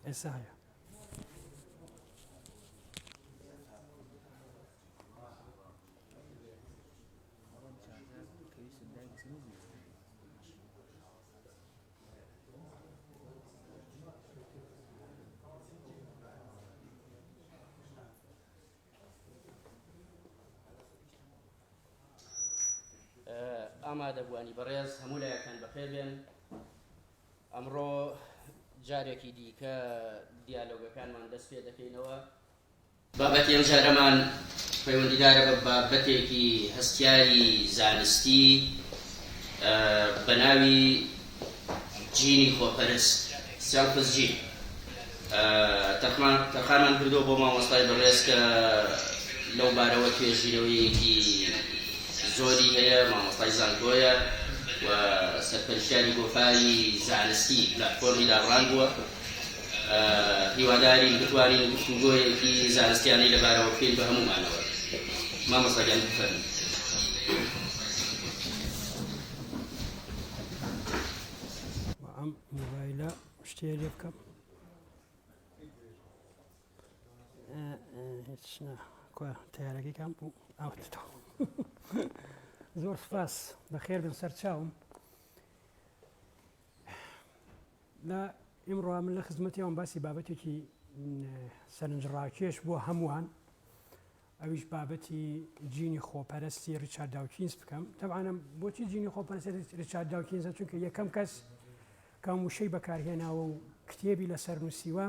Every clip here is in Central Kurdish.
ئێستا هەیە. ئامادەبووانی بەڕێز هەموو لایەکتان بەخێر بێن. ئەمڕۆ جارێکی دیکە دیالۆگەکانمان دەست پێ دەکەینەوە. بابەتی ئەم جارەمان پەیوەندیدارە بە بابەتێکی هەستیاری زانستی بە ناوی جینی خۆپەرست، Selfish Gene. تەرخانمان کردووە بۆ مامۆستای بەڕێز کە لەو بارەوە توێژینەوەیەکی زۆری هەیە، مامۆستای زانکۆیە و سەرپەرشتیاری گۆڤاری زانستی پلاتفۆرمی دابڕان بووە. هیوادارین بتوانین گفتوگۆیەکی زانستیانەی لەبارەوە بکەین بە هەموومانەوە. مامۆستا گیان بفەرموو. ئەم مۆبایلە شتێ لێ بکەم هیچ نا کوا تەیارەکەی کام بوو ئاوتەوە زۆر سپاس بەخێر بن سەر چاوم لە ئیمڕۆ من لە خزمەتیان باسی بابەتێکی سەرنجڕاکێش بۆ هەمووان ئەویش بابەتی جینی خۆپەرستی ڕیچارد داوکینز بکەم تەبعەن بۆچی جینی خۆپەرستی ڕیچارد داوکینزە چونکە یەکەم کەس کە ئەم وشەی بەکارهێناوە و کتێبی لەسەر نووسیوە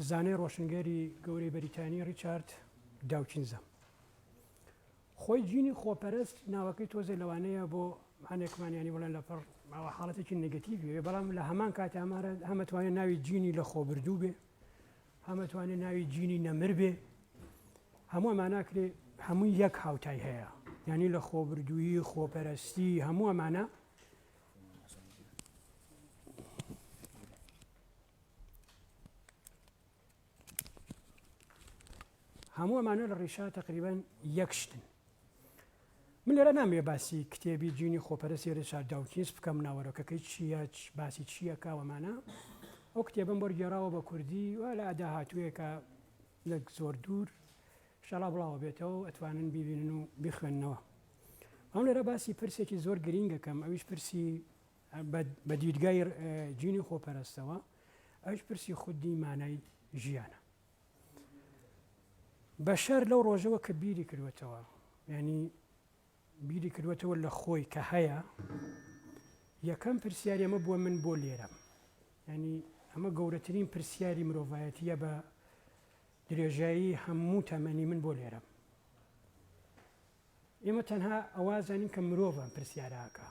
زانای ڕۆشنگەری گەورەی بەریتانی ڕیچارد داوکینزە خۆی جینی خۆپەرست ناوەکەی تۆزێ لەوانەیە بۆ هەنێکمان ینی بڵێن لەپڕ ئەوە حاڵەتێکی negative بێ بەڵام لە هەمان کات ئەمارە هەمەتوانێت ناوی جینی لە خۆبردوو بێ هەمەتوانێ ناوی جینی نەمر بێ هەموو ئەمانە کرێ هەمووی یەک هاوتای هەیە یعنی لە خۆبردوویی خۆپەرستی هەموو ئەمانە هەموو ئەمانە لە ڕیشا تقریبان یەک شتن من لێرە نامەوێ باسی کتێبی جینی خۆپەرستی ڕیچارد داوکینز بکەم ناوەرۆکەکەی چییە باسی چییە کاوەمانە ئەو کتێبم وەرگێڕاوە بە کوردی و لە داهاتوویەکە لە زۆر دوور شەڵا بڵاوە بێتەوە ئەتوانن بیبینن و بیخوێننەوە ئەم لێرە باسی پرسێکی زۆر گرینگەکەم ئەویش پرسی بە دیدگای جینی خۆپەرستەوە ئەویش پرسی خودی مانای ژیانە بەشەر لەو ڕۆژەوە کە بیری کردوەتەوە یعنی بیری کردوەتەوە لە خۆی کە هەیە یەکەم پرسیاری ئەمە بووە من بۆ لێرەم ینی ئەمە گەورەترین پرسیاری مرۆڤایەتیە بە درێژایی هەموو تەمەنی من بۆ لێرەم ئێمە تەنها ئەوە زانین کە مرۆڤ ئەم پرسیارە ئەکا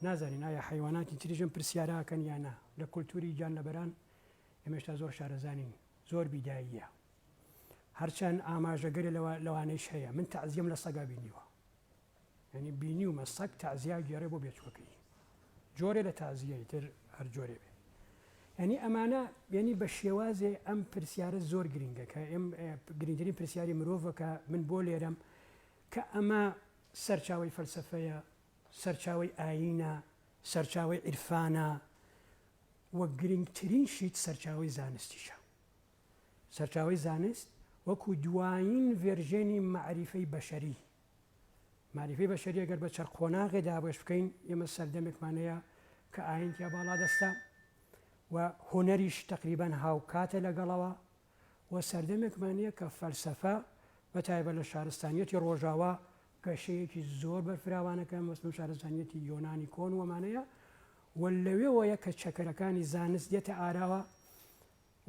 نازانین ئایا حەیواناتی تریش ئەم پرسیارە ئەکەن یا نا لە کولتوری گیانلەبەران ئێمە هێشتا زۆر شارەزا نین زۆر بیداییە هەرچەند ئاماژەگەرێ لەوانەیش هەیە من تەعزیەم لە سەگا بینیوە یعنی بینیومە سەگ تەعزیا گێڕێ بۆ بێچوەکەی جۆرێ لە تازیەی تر هەر جۆرێ بێ یعنی ئەمانە یعنی بە شێوازێ ئەم پرسیارە زۆر گرنگە کە ئێم گرنگترین پرسیاری مرۆڤە کە من بۆ لێرەم کە ئەمە سەرچاوەی فەلسەفەیە سەرچاوەی ئایینە سەرچاوەی عیرفانە و گرنگترین شیت سەرچاوەی زانستیشە. سەرچاوەی زانست وەکو دوایین version ی مەعریفەی بەشەری. مەعریفەی بەشەری ئەگەر بە چەند قۆناغێ دابەش بکەین، ئێمە سەردەمێکمان هەیە کە ئایین تیا باڵادەستە و هونەریش تەقریبەن هاوکاتە لەگەڵەوە و سەردەمێکمان هەیە کە فەلسەفە بە تایبەت لە شارستانیەتی ڕۆژاوا گەشەیەکی زۆر بەرفراوانەکە مەسم شارستانیەتی یۆنانی کۆن وەمانەیە و لەوێوەیە کە چەکەرەکانی زانست دێتە ئاراوە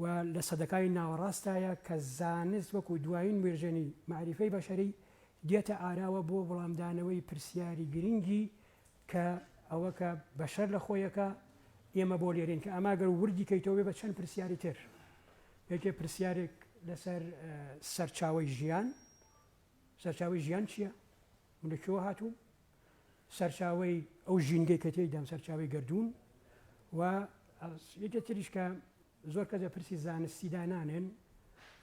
و لە سەدەکانی ناوەڕاستایە کە زانست وەکو دوایین version ی مەعریفەی بەشەری دێتە ئاراوە بۆ وڵامدانەوەی پرسیاری گرنگی کە ئەوە کە بەشەر لە خۆیەکە ئێمە بۆ لێرەین کە ئەمە گەر وردی کەیتەوە بێ بە چەند پرسیاری تر یەکێ پرسیارێک لەسەر سەرچاوەی ژیان سەرچاوەی ژیان چییە؟ من لە کوێوە هاتووم؟ سەرچاوەی ئەو ژینگەی کە تێیدام سەرچاوەی گەردوون و یەکێ تریش کە زۆر کەس لە پرسی زانستیدا نانێن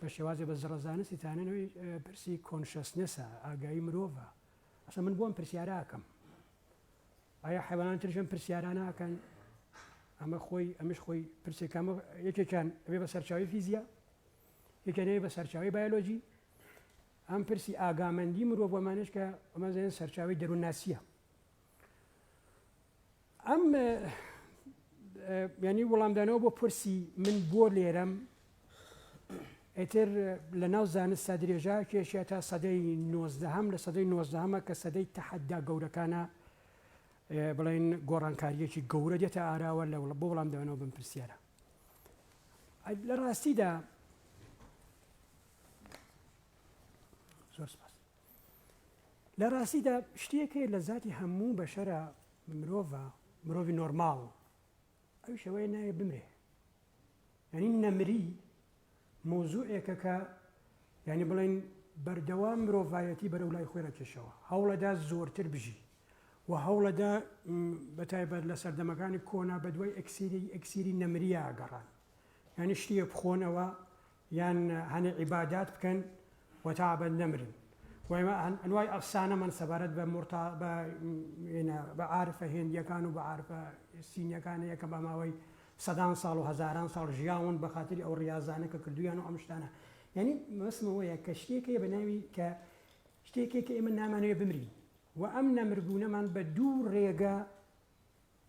بە شێوازێ بە زڕە زانستی تانێنەوەی پرسی consciousness ە ئاگایی مرۆڤە ئەسە من بۆم پرسیاراکەم ئایا حیوانان ترژم پرسیاراناکەن؟ ئەمە خۆی ئەمش خۆی پرسێکە ئەمە یەکێکیان ئەبێ بە سەرچاوی فیزیا یەکیان ئەبێ بە سەرچاوی بایۆلۆجی ئەم پرسی ئاگامەندی مرۆڤ وەمانش کە ئەمە زێن سەرچاوی دەروونناسیە ئەم یعنی وەڵامدانەوە بۆ پرسی من بۆ لێرەم ئیتر لە ناو زانستدا درێژە کێشیا تا سەدەی نۆزدەهەم لە سەدەی نۆزدەهەمە کە سەدەی تەحەدا گەورەکانە بڵێن گۆڕانکاریەکی گەورە دێتە ئاراوە لە بۆ وەڵامدانەوە بەم پرسیارە لە ڕاستیدا زۆر سپاس لە ڕاستیدا شتێک هەیە لە زاتی هەموو بەشەرە مرۆڤە مرۆڤی نۆرماڵ ئەویش ئەوەیە ناوێ بمرێ یعنی نەمری مەوزوعێکە کە یعنی بڵێن بەردەوام مرۆڤایەتی بەرەو لای خۆی ڕەکێشەوە هەوڵەدا زۆرتر بژی و هەوڵەدا بە تایبەت لە سەردەمەکانی کۆنا بە دوای ئەکسیری ئەکسیری نەمریا گەڕان یعنی شتیە بخۆنەوە یان هەنێ عیبادات بکەن و تا ئەبەد نەمرن و ئێمە ئەنوای ئەفسانەمان سەبارەت بە مورتا بە بە عارفە هێندیەکان و بە عارفە سینیەکان هەیە کە بە ماوەی سەدان ساڵ و هەزاران ساڵ ژیاون بە خاتری ئەو ڕیازانە کە کردویان و ئەم شتانە یعنی مەبەستمەوەیە کە شتێک هەیە بە ناوی کە شتێکێک کە ئێمە نامانەوێت بمرین و ئەم نەمربوونەمان بە دوو ڕێگە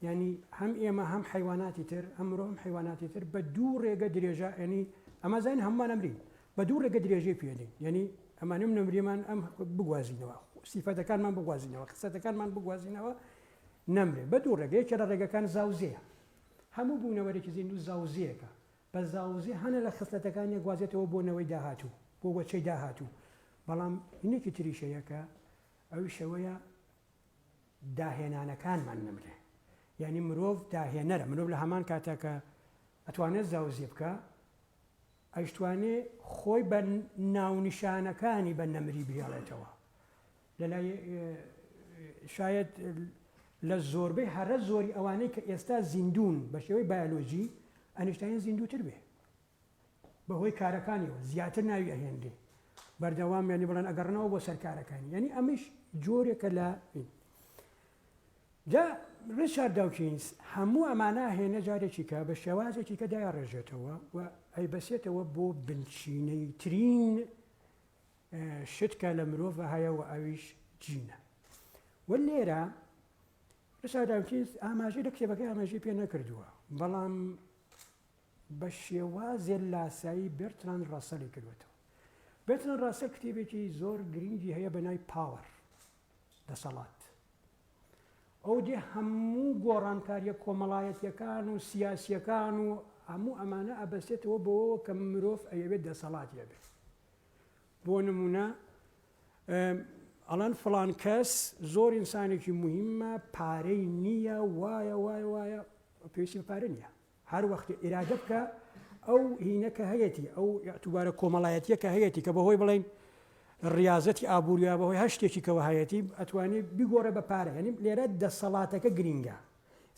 یانی هەم ئێمە هەم حەیواناتی تر هەم مرۆڤ هەم حەیواناتی تر بە دوو ڕێگە درێژە یعنی ئەمە زانین هەمومان ئەمرین بە دوو ڕێگە درێژەی پێدەین یعنی ئەمانم نەمریمان ئەم بگوازینەوە سیفەتەکانمان بگوازینەوە خسەتەکانمان بگوازینەوە نەمرێ بە دوو ڕێگە یەکێ لە ڕێگەکان زاوزێیە هەموو بوونەوەرێکی زیندوو زاوزێیەکە بە زاوزێ هەنە لە خسلەتەکانی گوازێتەوە بۆ نەوەی داهاتوو بۆ وەچەی داهاتوو بەڵام هینێکی تریش هەیە کە ئەویش ئەوەیە داهێنانەکانمان نەمرێ یانی مرۆڤ داهێنەرە مرۆڤ لە هەمان کاتا کە ئەتوانێت زاوزێ بکا ئەیشتوانێ خۆی بە ناونیشانەکانی بە نەمری بهێڵێتەوە لەلای شاید لە زۆربەی هەرە زۆری ئەوانەی کە ئێستا زیندون بە شێوەی بایۆلۆژی ئەنیشتاین زیندووتر بێ بەهۆی کارەکانیەوە زیاتر ناوی ئەهێنرێ بەردەوام یانی بڵێن ئەگەڕنەوە بۆ سەر کارەکانی یانی ئەمەش جۆرێکە لە جا ڕیچارد داوکینز هەموو ئەمانە هێنە جارێکی کە بە شێوازێکی کە دایڕێژێتەوە و ئەیبەسێتەوە بۆ بنچینەی ترین شت کە لە مرۆڤ هەیە و ئەویش جینە و لێرە ڕیچارد داوکینز ئاماژەی لە کتێبەکەی ئاماژەی پێ نەکردووە بەڵام بە شێوازێ لاسایی بێرتراند ڕاسەلی کردووەتەوە. بێرتراند ڕاسەل کتێبێکی زۆر گرینگی هەیە بە ناوی Power، دەسەڵات. ئەو دێ هەموو گۆڕانکارییە کۆمەڵایەتییەکان و سیاسییەکان و هەموو ئەمانە ئەبەستێتەوە بەوەوە کە مرۆڤ ئەیەوێت دەسەڵاتی هەبێت. بۆ نموونە ئەڵێن فڵان کەس زۆر ئینسانێکی موهیمە، پارەی نییە، وایە وایە وایە، پێویستی بە پارە نییە. هەر وەختێ ئیرادە بکا ئەو هینە کە هەیەتی ئەو ئیعتوبارە کۆمەڵایەتیە کە هەیەتی کە بەهۆی بڵین ڕاضەتی ئابووریە بەهۆی هەر شتێکی کەەوە هەیەتی ئەتوانی بیگۆڕێ بە پارە یعنی لێرە دەسەڵاتەکە گرینگە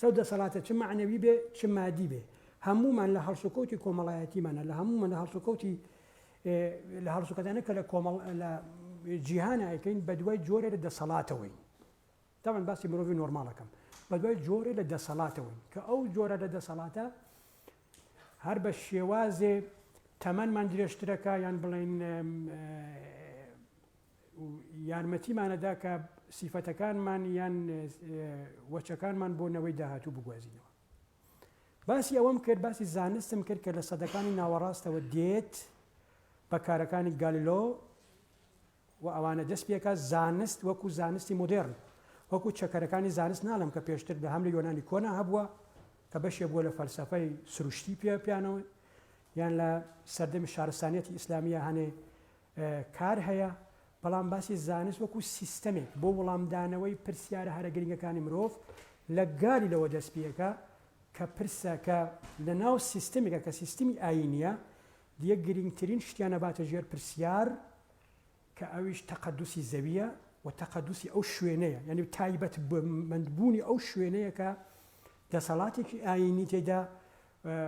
سەو دەسەڵاتە چ معنەوی بێ چ مادی بێ هەمومان لە هەڵسوکەوتی کۆمەڵایەتیمانە لە هەمومان لە هەڵسوکەوتی لە هەڵسوکەتانە کە لە کۆمەڵ لە جیهانە ئەیکەین بە دوای جۆرێ لە دەسەڵاتەوەین تەبعەن باسی مرۆڤی نۆرماڵ ئەکەم، بەدوای جۆرێ لە دەسەڵاتەوەین کە ئەو جۆرە لە دەسەڵاتە هەر بە شێوازێ تەمەنمان درێژترەکە یان بڵێن یارمەتیمانەدا کە سیفەتەکانمان یان وەچەکانمان بۆ نەوەی داهاتوو بگوازینەوە. باسی ئەوەم کرد باسی زانستم کرد کە لە سەدەکانی ناوەڕاستەوە دێت بە کارەکانی گالیلۆ و ئەوانە دەست پێکا زانست وەکو زانستی مۆدێڕن وەکو چەکەرەکانی زانست ناڵێم کە پێشتر لە هەم لە یۆنانی کۆنا هەبووە کە بەشێ بووە لە فەلسەفەی سروشتی پێ پیانەوە یان لە سەردەمی شارستانیەتی ئیسلامیە هەنێ کار هەیە بەڵام باسی زانست وەکو سیستەمێک بۆ وڵامدانەوەی پرسیارە هەرە گرنگەکانی مرۆڤ لە گالی لەوە دەست پێکە کە پرسە کە لە ناو سیستمێکە کە سیستمی ئاینیە دیە گرینگترین شتیان ئەباتە ژێر پرسیار کە ئەویش تەقەدوسی زەویە و تەقەدوسی ئەو شوێنەیە یعنی تایبەت مەندبوونی ئەو شوێنەیە کە دەسەڵاتێکی ئایینی تێدا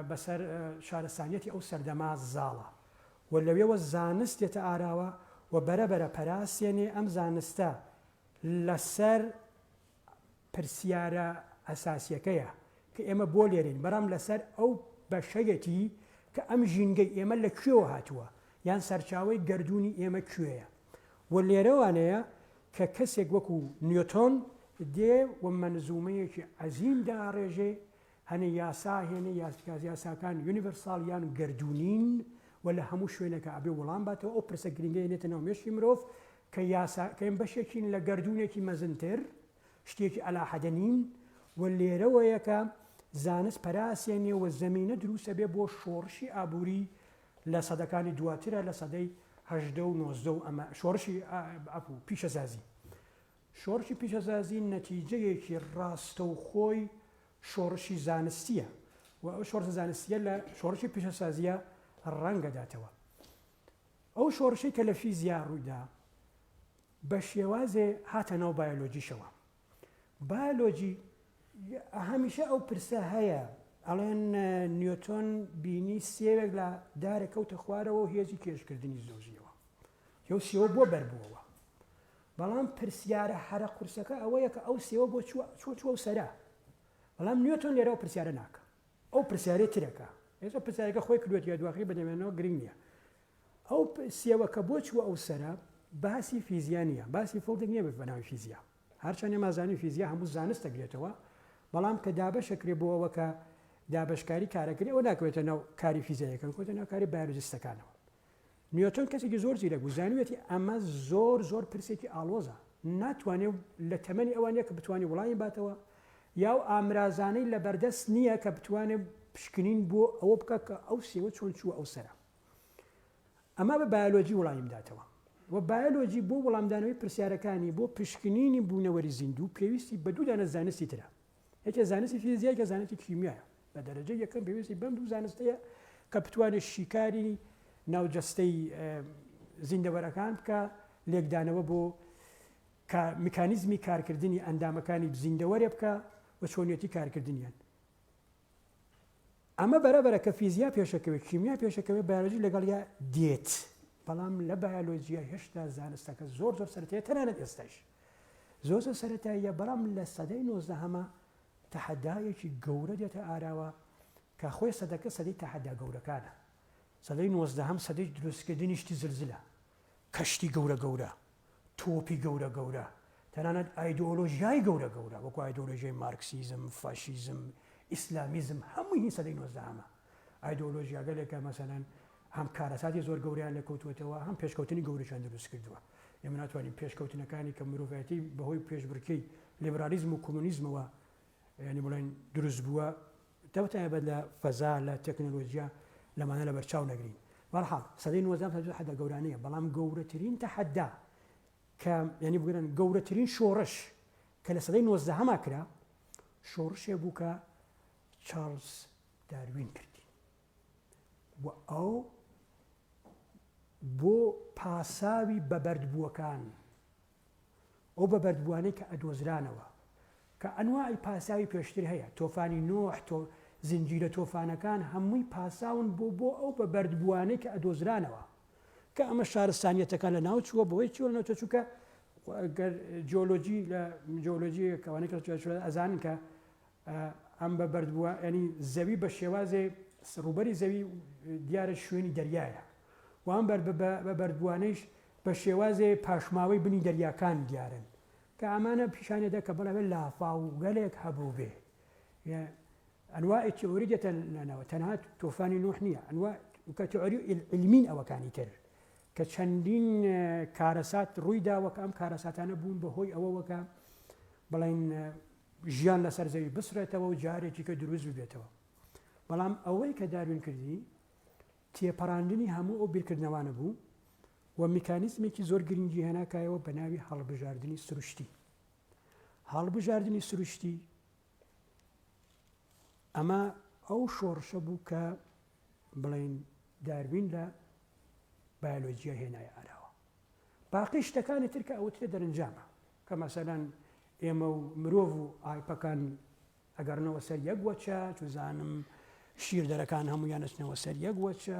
بەسەر شارستانیەتی ئەو سەردەما زاڵە و لەوێوە زانست دێتە ئاراوە و بەرەبەرە پەراسێنێ ئەم زانستە لەسەر پرسیارە ئەساسیەکەیە. کە ئێمە بۆ لێرەین، بەڵام لەسەر ئەو بەشەیەتی کە ئەم ژینگەی ئێمە لە کوێوە هاتووە، یان سەرچاوەی گەردوونی ئێمە کوێیە. و لێرەوانەیە کە کەسێک وەکو نیۆتۆن دێ و مەنزومەیەکی عەزیم دائەڕێژێ، هەنێ یاسا هێنێ، یاساکان universal یان گەردوونین و لە هەموو شوێنێکا ئەبێ وڵام باتەوە، ئەو پرسە گرنگە یەنێتە ناو مێشکی مرۆڤ کە یاسا کە ئێمە بەشێکین لە گەردوونێکی مەزنتر، شتێکی عەلاحەدە نین و لێرەوەیە کە زانست پەرە ئەسێنێ و زەمینە دروست ئەبێ بۆ شۆڕشی ئابووری لە سەدەکانی دواترە لە سەدەی 18 و 19 و ئەمە شۆڕشی عەفو پیشەسازی. شۆڕشی پیشەسازی نەتیجەیەکی ڕاستەوخۆی شۆڕشی زانستییە و ئەو شۆڕشە زانستییە لە شۆڕشی پیشەسازییە ڕەنگەداتەوە. ئەو شۆڕشەی کە لە فیزیا ڕوویدا بە شێوازێ هاتە ناو بایۆلۆجیشەوە. بایۆلۆجی هەمیشە ئەو پرسە هەیە ئەڵێن نیۆتۆن بینی سێوێک لە دارێک کەوتە خوارەوە و هێزی کێشکردنی زۆزیەوە یو سێوە بۆ بەربووەوە بەڵام پرسیارە هەرە قورسەکە ئەوەیە کە ئەو سێوە بۆ چووە چووە و سەرا بەڵام نیۆتۆن لێرەوە پرسیارە ناکە ئەو پرسیارەی ترەکە ئێستا پرسیارەکە خۆی کردوێت یا دواخری بەدەمێنەوە گرنگ نییە ئەو سێوە کە بۆ چووە ئەو سەرە باسی فیزیا نییە، باسی field ێک نییە بە ناوی فیزیا. هەرچەند ئێمە ئەزانین فیزیا هەموو زانست دەگرێتەوە، بەڵام کە دابەش ئەکرێ بۆ ئەوە کە دابەشکاری کارەکرێ ئەوە ناکەوێتە ناو کاری فیزیاییەکان، کەوتە ناو کاری بایۆلۆجیستەکانەوە. نیۆتۆن کەسێکی زۆر زیرەک بوو، زانیویەتی ئەمە زۆر زۆر پرسێکی ئاڵۆزە، ناتوانێ لە تەمەنی ئەوە نییە کە بتوانێ وڵامی باتەوە، یا ئەو ئامرازانەی لەبەردەست نییە کە بتوانێ پشکنین بۆ ئەوە بکا کە ئەو سێوە چۆن چووە ئەو سەرە. ئەمە بە بایۆلۆجی وڵامی بداتەوە و بایۆلۆجی بۆ وەڵامدانەوەی پرسیارەکانی بۆ پشکنینی بوونەوەری زیندوو پێویستی بە دوو دانە زانستی ترە، یەکێ زانستی فیزیا یەکێ زانستی کیمیایە. بە دەرەجەی یەکەم پێویستی بەم دوو زانستەیە کە بتوانێت شیکاری ناو جەستەی زیندەوەرەکان بکا، لێکدانەوە بۆ میکانیزمی کارکردنی ئەندامەکانی زیندەوەرێ بکا و چۆنیەتی کارکردنیان. ئەمە بەرە بەرە کە فیزیا پێشەکەوێت، کیمیا پێشەکەوێت، بایۆلۆجی لەگەڵیا دێت، بەڵام لە بایۆلۆجیا هێشتا زانستەکە زۆر زۆر سەرەتاییە، تەنانەت ئێستایش زۆر زۆر سەرەتاییە، بەڵام لە سەدەی نۆزدەهەما تەحەدایەکی گەورە دێتە ئاراوە کە خۆی سەدەکە سەدەی تەحەدا گەورەکانە. سەدەی نۆزدەهەم سەدەی دروستکردنی شتی زلزلە، کەشتی گەورە گەورە، تۆپی گەورە گەورە، تەنانەت ئایدۆلۆژیای گەورە گەورە وەکو ئایدۆلۆژیای مارکسیزم، فاشیزم، ئیسلامیزم هەمووی هی سەدەی نۆزدەهەمە. ئایدۆلۆژیاگەلێکە مەسەلەن هەم کارەساتی زۆر گەورەیان لێکەوتووەتەوە، هەم پێشکەوتنی گەورەشیان دروست کردووە. ئێمە ناتوانین پێشکەوتنەکانی کە مرۆڤایەتی بەهۆی پێشبڕکێی لیبرالیزم و کۆمۆنیزمەوە یانی بڵێن دروست بووە، بەتایبەت لە فەزا، لە تەکنەلۆجیا لەمانە لەبەرچاو نەگرین. بەهەرحاڵ سەدەی نۆزدەهەم سەدەی تەحەدا گەورانەیە، بەڵام گەورەترین تەحەدا کە یانی بگرن گەورەترین شۆڕش کە لە سەدەی نۆزدەهەما کرا، شۆڕشێ بوو کە چارلز داروین کردی و ئەو بۆ پاساوی بەبەردبووەکان ئەو بەبەردبووانەی کە ئەدۆزرانەوە، کە ئەنواعی پاساوی پێشتر هەیە، تۆفانی نوح، تۆ زنجیرە تۆفانەکان هەمووی پاساون بۆ بۆ ئەو بەبەردبووانەی کە ئەدۆزرانەوە، کە ئەمە شارستانیەتەکان لە ناو چووە، بەهۆی چیوە لە ناو چووە؟ چونکە گەر جیۆلۆجی لە جیۆلۆجی کەوانەی کە ئەزانن کە ئەم بە بەرد بووە یانی زەوی بە شێوازێ ڕووبەری زەوی دیارە شوێنی دەریایە و ئەم بەر بە بەردبووانەیش بە شێوازێ پاشماوەی بنی دەریاکان دیارن کە ئەمانە پیشانێدا کە بەڵێ لافاوگەلێک هەبووبێ ئەنواعی تیۆری دێتە ناوە تەنها تۆفانی نوح نییە ئەنوا کە تیۆری علمین ئەوەکانی تر کە چەندین کارەسات ڕووی داوە کە ئەم کارەساتانە بوون بە هۆی ئەوەوە کە بڵێن ژیان لەسەر زەوی بسڕێتەوە و جارێکی کە دروست ببێتەوە. بەڵام ئەوەی کە داروین کردی تێپەڕاندنی هەموو ئەو بیرکردنەوانە بوو و میکانیزمێکی زۆر گرنگی هێنا کایەوە بە ناوی هەڵبژاردنی سروشتی. هەڵبژاردنی سروشتی ئەمە ئەو شۆڕشە بوو کە بڵێن داروین لە بایۆلۆجیە هێنای ئاراوە. باقی شتەکانی تر کە ئەوترێ دەرنجامە کە مەسەلەن ئێمە و مرۆڤ و ئایپەکان ئەگەڕنەوە سەر یەک وەچە، چوزانم شیردەرەکان هەموویان ئەچنەوە سەر یەک وەچە،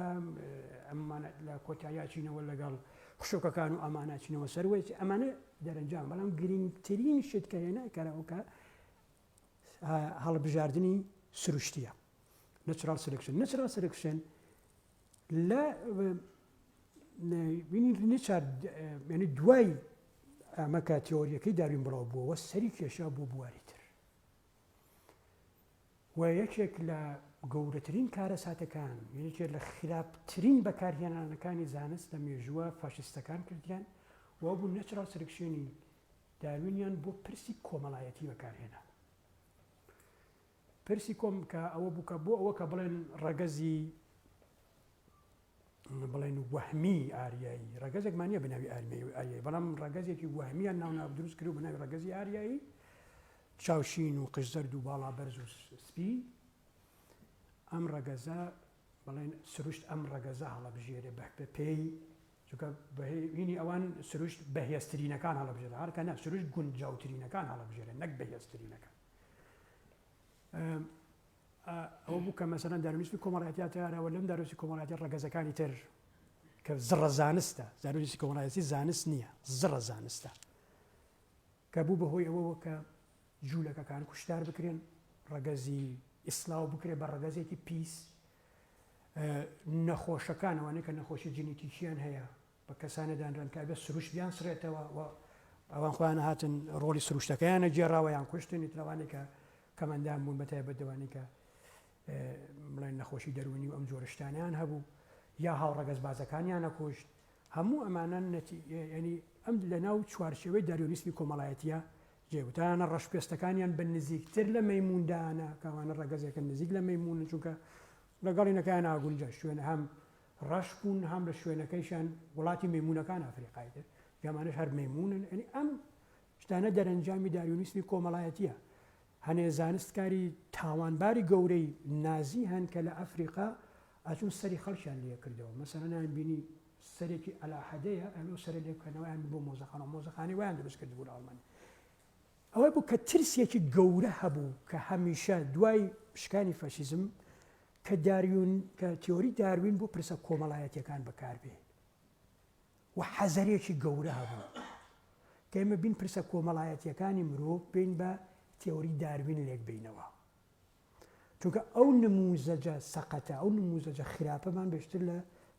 ئەمانە لە کۆتاییا چینەوە لەگەڵ خشۆکەکان و ئەمانە چینەوە سەر وەچ، ئەمانە دەرەنجام. بەڵام گرنگترین شت کە هێنای کەرەوە کە هەڵبژاردنی سروشتیە natural selection. Natural selection لە بینی ریچارد یعنی دوای ئەمە کە تیۆریەکەی داروین بڵاو بووەوە سەری کێشا بۆ بواری تر و یەکێک لە گەورەترین کارەساتەکان، یەکێک لە خراپترین بەکارهێنانەکانی زانست لە مێژووە فاشیستەکان کردیان و ئەو بوو natural selection ی داروینیان بۆ پرسی کۆمەڵایەتی بەکارهێنا. پرسی کۆم کە ئەوە بوو کە بۆ ئەوە کە بڵێن ڕەگەزی بڵێن وەهمی ئاریایی ڕەگەزێکمان نییە بە ناوی ئاریایی بەڵام ڕەگەزێکی وەهمیان ناونا دروست کرد بە ناوی ڕەگەزی ئاریایی چاوشین و قژ زەرد و باڵا بەرز و سپی ئەم ڕەگەزە بڵێن سروشت ئەم ڕەگەزە هەڵەبژێرێ بە پێی چونکە بەهینی ئەوان سروشت بەهێزترینەکان هەڵەبژێرە هەرکە نە سروشت گونجاوترینەکان هەڵەبژێرە نەک بەهێزترینەکان ئەوە بوو کە مەسەلەن داروینیسمی کۆمەڵایەتی هاتە ئاراوە لەم داروینیسمی کۆمەڵایەتی ڕەگەزەکانی تر کە زڕە زانستە داروینیسمی کۆمەڵایەتی زانست نییە زڕە زانستە کە بوو بەهۆی ئەوەوە کە جوولەکەکان کوشتار بکرێن ڕەگەزی ئیسلاو بکرێ بە ڕەگەزێکی پیس نەخۆشەکان ئەوانەی کە نەخۆشی جینیتیکیان هەیە بە کەسانە دانران کە ئەبێت سروشت بیان سڕێتەوە و ئەوان خۆیان هاتن ڕۆڵی سروشتەکەیانە گێڕاوە یان کوشتن ئیتر ئەوانەی کە کەمەندام بوون بە تایبەت ئەوانەی کە بڵێن نەخۆشی دەروونی و ئەم جۆرە شتانیان هەبوو یا هاوڕەگەزبازەکانیان نەکوشت هەموو ئەمانە ینی ئەم لەناو چوارچێوەی داریۆنیسمی کۆمەڵایەتیە جێوتانە ڕەشپێستەکانیان بە نزیکتر لە مەیموندانە کەوانە ڕەگەزێکە نزیک لە مەیمونن چونکە لەگەڵی نەکایان ناگونجا شوێن هەم ڕەش بوون هەم لە شوێنەکەیشیان وڵاتی مەیموونەکان ئەفریقای تر جامانەش هەر مەیموونن یعنی ئەم شتانە دەرەنجامی داروینیسمی کۆمەڵایەتیە هەنێ زانستکاری تاوانباری گەورەی نازی هەن کە لە ئەفریقا ئەچون سەری خەڵکیان لێ کردەوە مەسەلەن بینی سەرێکی ئەلاحەدەیە ئەلۆ سەر لێ بکەنەوەیان بۆ مۆزەخانە مۆزەخانەی وایان دروست کردبوو لە ئەڵمانیا ئەوە بوو کە ترسێکی گەورە هەبوو کە هەمیشە دوای شکانی فاشیزم کە داروین کە تیۆری داروین بۆ پرسە کۆمەڵایەتیەکان بەکاربێ و حەزەرێکی گەورە هەبوو کە ئێمە بین پرسە کۆمەڵایەتیەکانی مرۆڤ بین بە تیۆری داروین لێک بینەوە چونکە ئەو نموزەجە سەقەتە ئەو نموزەجە خراپەمان بێشتر لە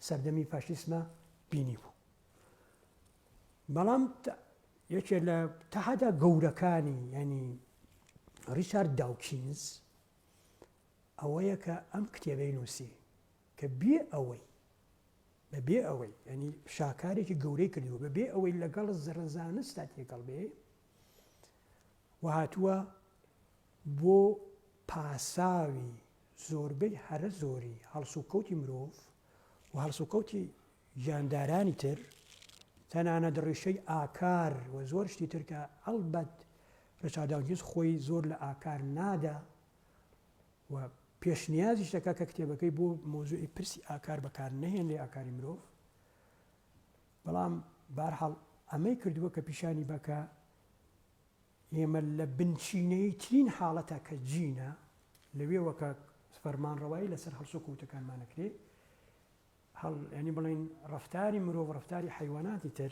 سەردەمی فاشیسمە بینی بوو بەڵام یەکێ لە تەحەدا گەورەکانی ینی ڕیچارد داوکینز ئەوەیە کە ئەم کتێبەی نووسی کە بێ ئەوەی بە بێ ئەوەی ینی شاکارێکی گەورەی کردووە بە بێ ئەوەی لەگەڵ زڕزانستا تێکەڵ بێ و هاتووە بۆ پاساوی زۆربەی هەرە زۆری هەڵسوکەوتی مرۆڤ و هەڵسوکەوتی گیاندارانی تر، تەنانەت ڕیشەی ئاکار و زۆر شتی تر کە ئەڵبەت ڕیچارد داوکینز خۆی زۆر لە ئاکار نادا و پێشنیازیش دەکات کە کتێبەکەی بۆ مەوزوعی پرسی ئاکار بەکار نەهێنرێ ئاکاری مرۆڤ بەڵام بارحاڵ ئەمەی کردووە کە پیشانی بە کە ئێمە لە بنچینەییترین حاڵەتە کە جینە لەوێوە کە فەرمانڕەوایی لەسەر هەڵسوکەوتەکانمانەکرێ هەڵ یانی بڵێین ڕەفتاری مرۆڤ ڕەفتاری حەیواناتی تر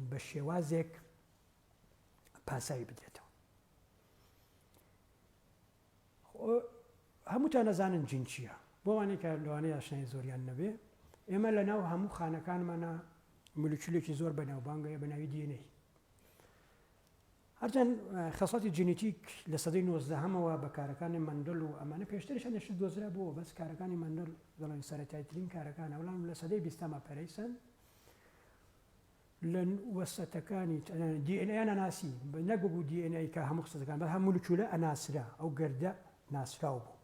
بە شێوازێک پاساوی بدرێتەوە هەمووتان نەزانن جین چییە بۆ وانەی کە لەوانەیە ئاشنای زۆریان نەبێ ئێمە لە ناو هەموو خانەکانمانە مولکیولێکی زۆر بەناوبانگەیە بە ناوی DNA هەرچەند خەسڵەتی جینیتیک لە سەدەی نۆزدەهەمەوە بە کارەکانی مەندل و ئەمانە پێشتریش هەندێک شت دۆزرابووەوە بەس کارەکانی مەندل دەڵێن سەرەتایترین کارەکانە بەڵام لە سەدەی بیستەما پەرەی سەند لە وەسەتەکانی دی ئێن ئەیان ئەناسی نەک وەکو دی ئێن ئەی کە هەموو خسڵەتەکان بەڵام هەموو مولکیولە ئەناسرا ئەو گەردە ناسراو بوو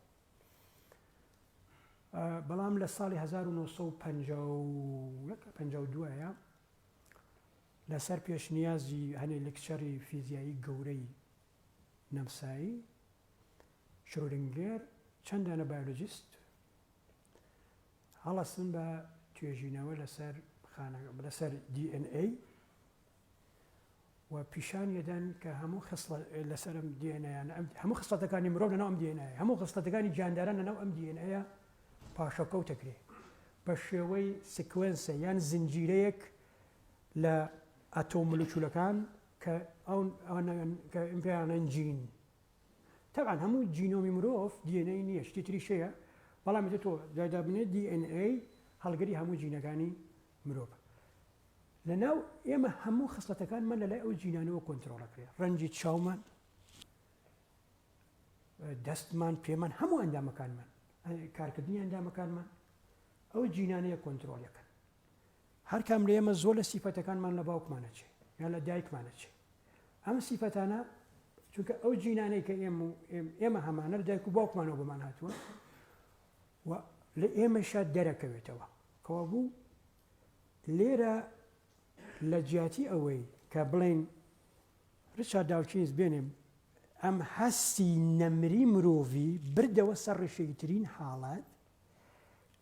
بەڵام لە ساڵی 1951 52 لەسەر پێشنیازی هەنێ لکچەری فیزیایی گەورەی نەمسایی، شرۆدنگێر، چەند دانە بایۆلۆجیست هەڵەسن بە توێژینەوە لەسەر خانە لەسەر DNA و پیشانی دەدەن کە هەموو خسڵە لەسەر ئەم DNA هەموو خسڵەتەکانی مرۆڤ لەناو ئەم DNA هەموو خسڵەتەکانی گیانداران لەناو ئەم DNA پاشەکەوت دەکرێ بە شێوەی sequence ە یان زنجیرەیەک لە ئەتۆم مولکیولەکان کە ئەو ئەوان ناویان کە پێیان ئەڵێن جین. تەبعەن هەموو جینۆمی مرۆڤ DNA نییە شتی تریش هەیە بەڵام ئیتر تۆ دابنێ DNA هەڵگری هەموو جینەکانی مرۆڤ لە ناو ئێمە هەموو خسڵەتەکانمان لە لای ئەو جینانەوە کۆنترۆڵەکرێ ڕەنگی چاومان دەستمان پێمان هەموو ئەندامەکانمان کارکردنی ئەندامەکانمان ئەو جینانەیە کۆنترۆڵەکەن هەرکام لە ئێمە زۆر لە سیفەتەکانمان لە باوکمان ئەچێ یان لە دایکمان ئەچێ ئەم سیفەتانە چونکە ئەو جینانەی کە ئێمە ئێمە هەمانە لە دایک و باوکمانەوە بۆمان هاتووە و لە ئێمەشا دەرەکەوێتەوە کەوابوو لێرە لە جیاتی ئەوەی کە بڵێن ڕیچارد داوکینز بێنێ ئەم هەستی نەمری مرۆڤی بردەوە سەر ڕیشەیترین حاڵەت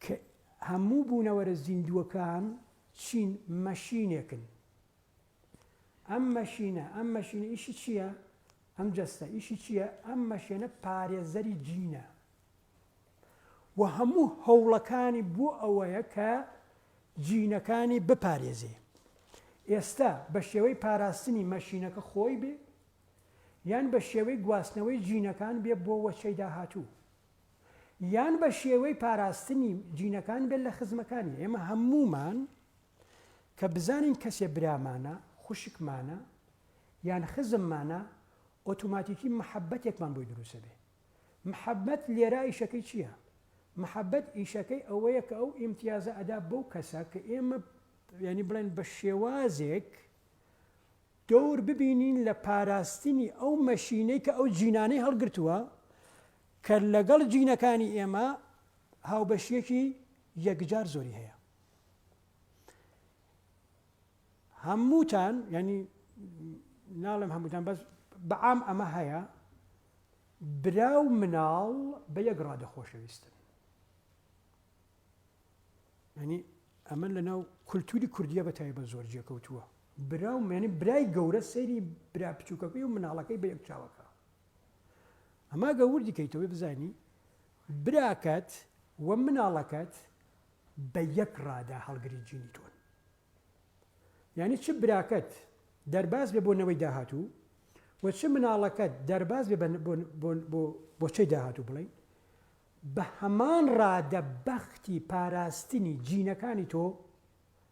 کە هەموو بوونەوەرە زیندووەکان چین مەشینێکن ئەم مەشینە ئەم مەشینە ئیشی چییە؟ ئەم جەستە ئیشی چییە؟ ئەم مەشێنە پارێزەری جینە و هەموو هەوڵەکانی بۆ ئەوەیە کە جینەکانی بپارێزێ ئێستا بە شێوەی پاراستنی مەشینەکە خۆی بێ یان بە شێوەی گواستنەوەی جینەکان بێ بۆ وەچەی داهاتوو یان بە شێوەی پاراستنی جینەکان بێت لە خزمەکانی. ئێمە هەموومان کە بزانین کەسێ برامانە، خوشکمانە یان خزممانە ئۆتۆماتیکی مەحەبەتێکمان بۆی دروست ئەبێ. مەحەبەت لێرە ئیشەکەی چییە؟ مەحەبەت ئیشەکەی ئەوەیە کە ئەو ئیمتیازە ئەدا بەو کەسە کە ئێمە یانی بڵێن بە شێوازێک دەور ببینین لە پاراستنی ئەو مەشینەی کە ئەو جینانەی هەڵگرتووە کە لەگەڵ جینەکانی ئێمە هاوبەشیەکی یەکجار زۆری هەیە. هەمووتان ینی ناڵێم هەمووتان بەس بەعام ئەمە هەیە برا و مناڵ بە یەک ڕادە خۆشەویستن. ینی ئەمە لەناو کولتوری کوردیە بە تایبەت زۆر جێکەوتووە برا و مێنی برای گەورە سەیری برا بچووکەکەی و مناڵەکەی بە یەک چاوەکە ئەما گە وردی کەیتەوە بزانی براکەت و مناڵەکەت بە یەک ڕادە هەڵگری جینی تۆن یعنی چ براکەت دەرباز بێ بۆ نەوەی داهاتوو و چ مناڵەکەت دەرباز بێ بۆ چەی داهاتوو بڵین بە هەمان ڕادە بەختی پاراستنی جینەکانی تۆ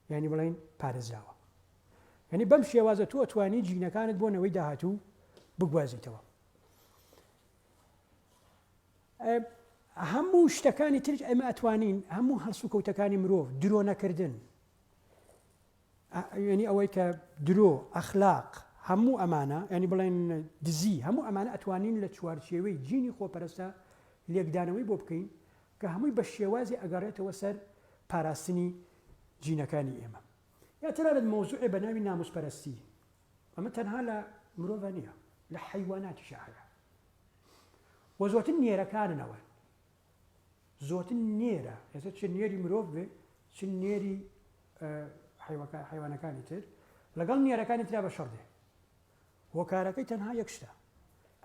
یانی بڵێین پارێزراوە. یانی بەم شێوازە تۆ ئەتوانی جینەکانت بۆ نەوەی داهاتوو بگوازیتەوە. هەموو شتەکانی ترش ئێمە ئەتوانین هەموو هەڵسوکەوتەکانی مرۆڤ درۆ نەکردن یعنی ئەوەی کە درۆ ئەخلاق هەموو ئەمانە ینی بڵێن دزی هەموو ئەمانە ئەتوانین لە چوارچێوەی جینی خۆپەرستە لێکدانەوەی بۆ بکەین کە هەمووی بە شێوازی ئەگەڕێتەوە سەر پاراستنی جینەکانی ئێمە یا تەنانەت مەوزوعێ بە ناوی ناموسپەرستی ئەمە تەنها لە مرۆڤە نییە لە حەیواناتیشا هەیە و زۆرتر نێرەکاننەوە زۆرتر نێرە ئێستا چ نێری مرۆڤ بێ چ نێری حیوانەکانی تر لەگەڵ نێرەکانی ترا بە شەڕ دێ هۆکارەکەی تەنها یەک شتە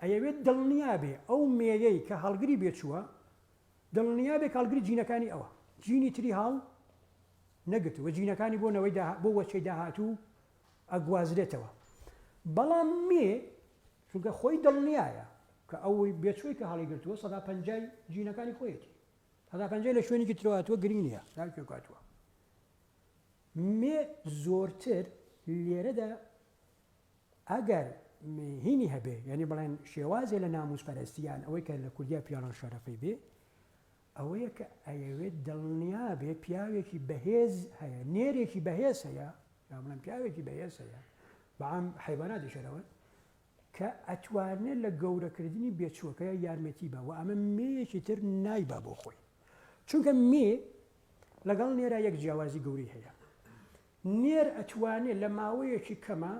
ئەیەوێت دڵنیا بێ ئەو مێیەی کە هەڵگری بێچووە دڵنیا بێ کە هەڵگری جینەکانی ئەوە جینی تری هەڵ نەگرتووە جینەکانی بۆ نەوەی بۆ وەچەی داهاتوو ئەگوازرێتەوە بەڵام مێ چونکە خۆی دڵنیایە کە ئەوەی بێچووی کە هەڵیگرتووە سەدا پەنجای جینەکانی خۆیەتی سەدا پەنجای لە شوێنێکی ترەوە هاتووە گرنگ نییە لە کوێ هاتووە مێ زۆرتر لێرەدا ئەگەر هینی هەبێ یعنی بڵێن شێوازێ لە ناموس پەرستیان ئەوەی کە لە کوردیا پیاڵان شەرەفەی بێ ئەوەیە کە ئەیەوێت دڵنیا بێ پیاوێکی بەهێز هەیە نێرێکی بەهێز هەیە یا بڵێن پیاوێکی بەهێز هەیە بەعام حەیواناتیش هەرەوەن کە ئەتوانێت لە گەورەکردنی بێچووەکەی یارمەتی بە و ئەمە مێیەکی تر نایبا بۆ خۆی چونکە مێ لەگەڵ نێرا یەک جیاوازی گەورەی هەیە نێر ئەتوانێت لە ماوەیەکی کەمە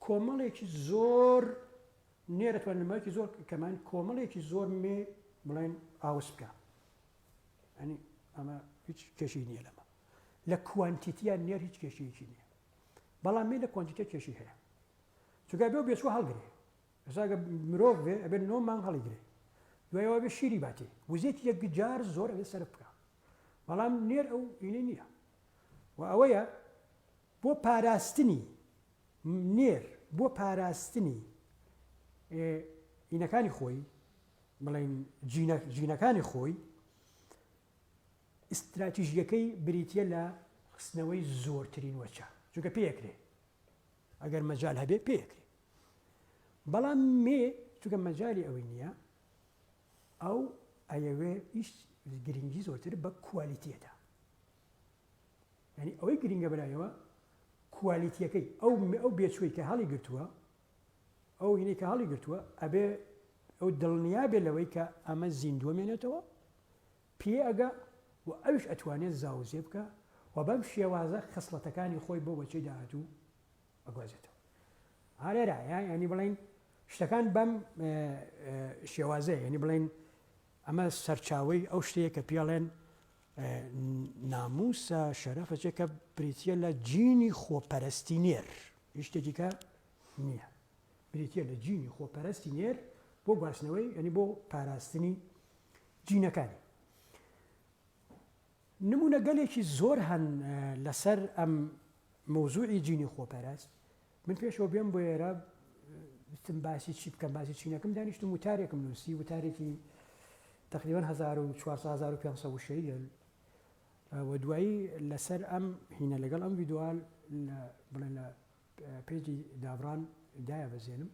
کۆمەڵێکی زۆر نێر ئەتوانێت لە ماوەیەکی زۆر کەمان کۆمەڵێکی زۆر مێ بڵێن ئاوس بکە ئەنی ئەمە هیچ کێشەی نییە لەمە لە quantity یان نێر هیچ کێشەیەکی نییە بەڵام مێ لە quantity کێشەی هەیە چونکە بێ بێچوە هەڵگرێ ئێستا گە مرۆڤ بێ ئەبێت نۆ مانگ هەڵیگرێ دوایەوە بێ شیری باتێ وزێکی یەکجار زۆر ئەبێ سەرف بکە بەڵام نێر ئەو ئینەی نییە و ئەوەیە بۆ پاراستنی نێر بۆ پاراستنی ئینەکانی خۆی. بڵێن جینەکانی خۆی ئیستراتیژیەکەی بریتە لە خستنەوەی زۆرترین وەچە چونکە پێکرێ ئەگەر مەجال هەبێ پێکرێ بەڵام مێ چونکە مەجالی ئەوەی نییە ئەو ئەیەوێ ئیش گرنگی زۆرتر بە کوالیتیەدا یعنی ئەوەی گرنگە بەلایەوە کوالیتیەکەی ئەو ئەو بێچووی کە هەڵی گرتووە ئەو هینەی کە هەڵی گرتووە ئەبێ ئەو دڵنیا بێ لەوەی کە ئەمە زیندووە مێنێتەوە پێ ئەگا و ئەویش ئەتوانێت زاوزێ بکە و بەم شێوازە خسڵەتەکانی خۆی بۆ بەچەی داهاتوو ئەگوازێتەوە ئالێرا ینی بڵین شتەکان بەم شێوازەیە ینی بڵین ئەمە سەرچاوەی ئەو شتەیە کە پێڵێن ناموسە شەرەفە چێکە بریتە لە جینی خۆپەرستی نێر هیچ شتێکی کە نییە بریتە لە جینی خۆپەرستی نێر بۆ گواستنەوەی ینی بۆ پاراستنی جینەکانی نمونەگەلێکی زۆر هەن لەسەر ئەم مەوزوعی جینی خۆپەرست من پێشەوە بێم بۆ ئێرە وتم باسی چی بکەم باسی چی نەکەم دانیشتم وتارێکم نووسی وتارێکی تقریبا 1400 1500 وشەیە و دوایی لەسەر ئەم هینە لەگەڵ ئەم ڤیدیۆ بڵێن لە page ی دابڕان دایە بەزێنم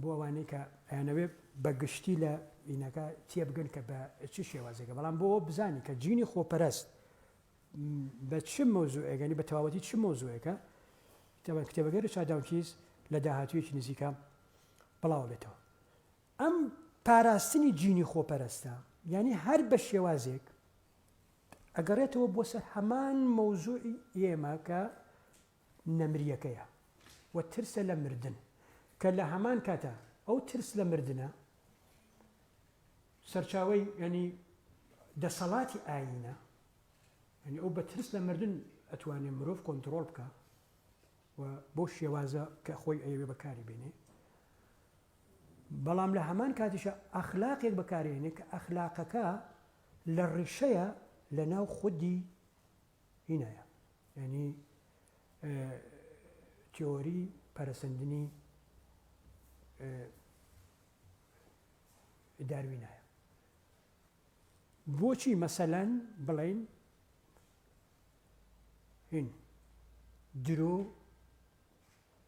بۆ ئەوانەی کە ئەیانەوێ بە گشتی لە هینەکە تێبگەن کە بە چ شێوازێکە بەڵام بۆ بزانی کە جینی خۆپەرست بە چ مەوزوعێک یانی بە تەواوەتی چ مەوزوعێکە تەبعەن کتێبەکەی ڕیچارد داوکینز لە داهاتوویەکی نزیکە بڵاو بێتەوە ئەم پاراستنی جینی خۆپەرستە یعنی هەر بە شێوازێک ئەگەڕێتەوە بۆ سەر هەمان مەوزوعی ئێمە کە نەمریەکەیە و ترسە لە مردن کە لە هەمان کاتە ئەو ترس لە مردنە سەرچاوەی یانی دەسەڵاتی ئایینە یانی ئەو بە ترس لە مردن ئەتوانێ مرۆڤ کۆنترۆڵ بکا و بۆ شێوازە کە خۆی ئەیەوێ بەکاری بێنێ بەڵام لە هەمان کاتیشە ئەخلاقێک بەکارێنێ کە ئەخلاقەکە لە ڕیشەیە لە ناو خودی هینایە یعنی تیۆری پەرەسەندنی داروینایە. بۆچی مەسەلەن بڵێین هین درۆ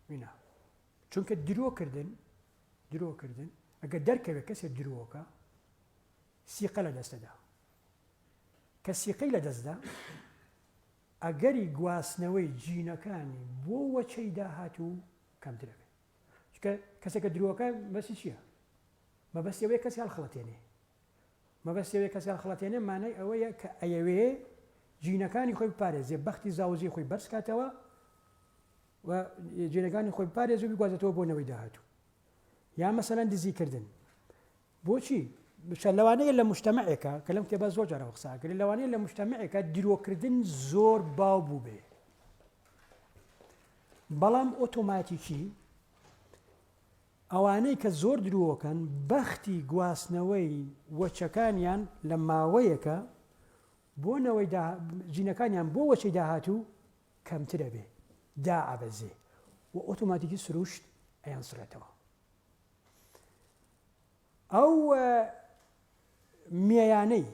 وینا چونکە درۆکردن درۆکردن ئەگەر دەرکەوێت کەسێک درۆکە سیقە لە دەستەدا کە سیقەی لە دەستدا ئەگەری گواستنەوەی جینەکانی بۆ وەچەی داهاتوو کەمترە بێت چونکە کەسێکە درۆکە مەبەستی چییە؟ مەبەستی ئەوەیە کەسی هەڵخڵەتێنێ مەبەستی ئەوەیە کەسی هەڵخڵەتێنێ مانای ئەوەیە کە ئەیەوێ جینەکانی خۆی بپارێزێ بەختی زاوزی خۆی بەرز کاتەوە و جینەکانی خۆی بپارێزێ و بیگوازێتەوە بۆ نەوەی داهاتوو یا مەسەلەن دزیکردن بۆچی لەوانەیە لە مجتەمەعێکە کە لەم کتێبە زۆر جارەوە قسە کرد لەوانەیە لە مجتەمەعێکە درۆکردن زۆر باو بوو بێ بەڵام ئۆتۆماتیکی ئەوانەی کە زۆر درۆکەن بەختی گواستنەوەی وەچەکانیان لە ماوەیەکە بۆ نەوەی جینەکانیان بۆ وەچەی داهاتوو کەمترە بێ دائەبەزێ و ئۆتۆماتیکی سروشت ئەیان سڕێتەوە. ئەو مێیانەی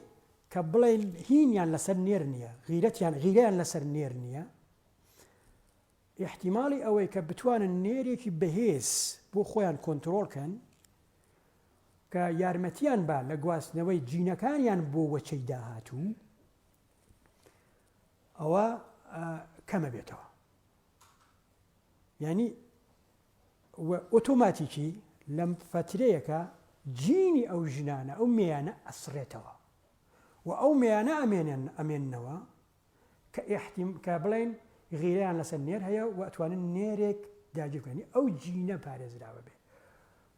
کە بڵێن هینیان لەسەر نێر نییە غیرەتیان غیرەیان لەسەر نێر نییە ئیحتیمالی ئەوەی کە بتوانن نێرێکی بەهێز بۆ خۆیان کۆنترۆڵ کەن کە یارمەتیان با لە گواستنەوەی جینەکانیان بۆ وەچەی داهاتوو ئەوە کەمە بێتەوە یعنی و ئۆتۆماتیکی لەم فەترەیەکە جینی ئەو ژنانە ئەو مێیانە ئەسڕێتەوە و ئەو مێیانە ئەمێنن ئەمێننەوە کە ئیحتیم کە بڵێن غیرەیان لەسەر نێر هەیە و ئەتوانن نێرێک داگیر بکەن ئەو جینە پارێزراوە بێ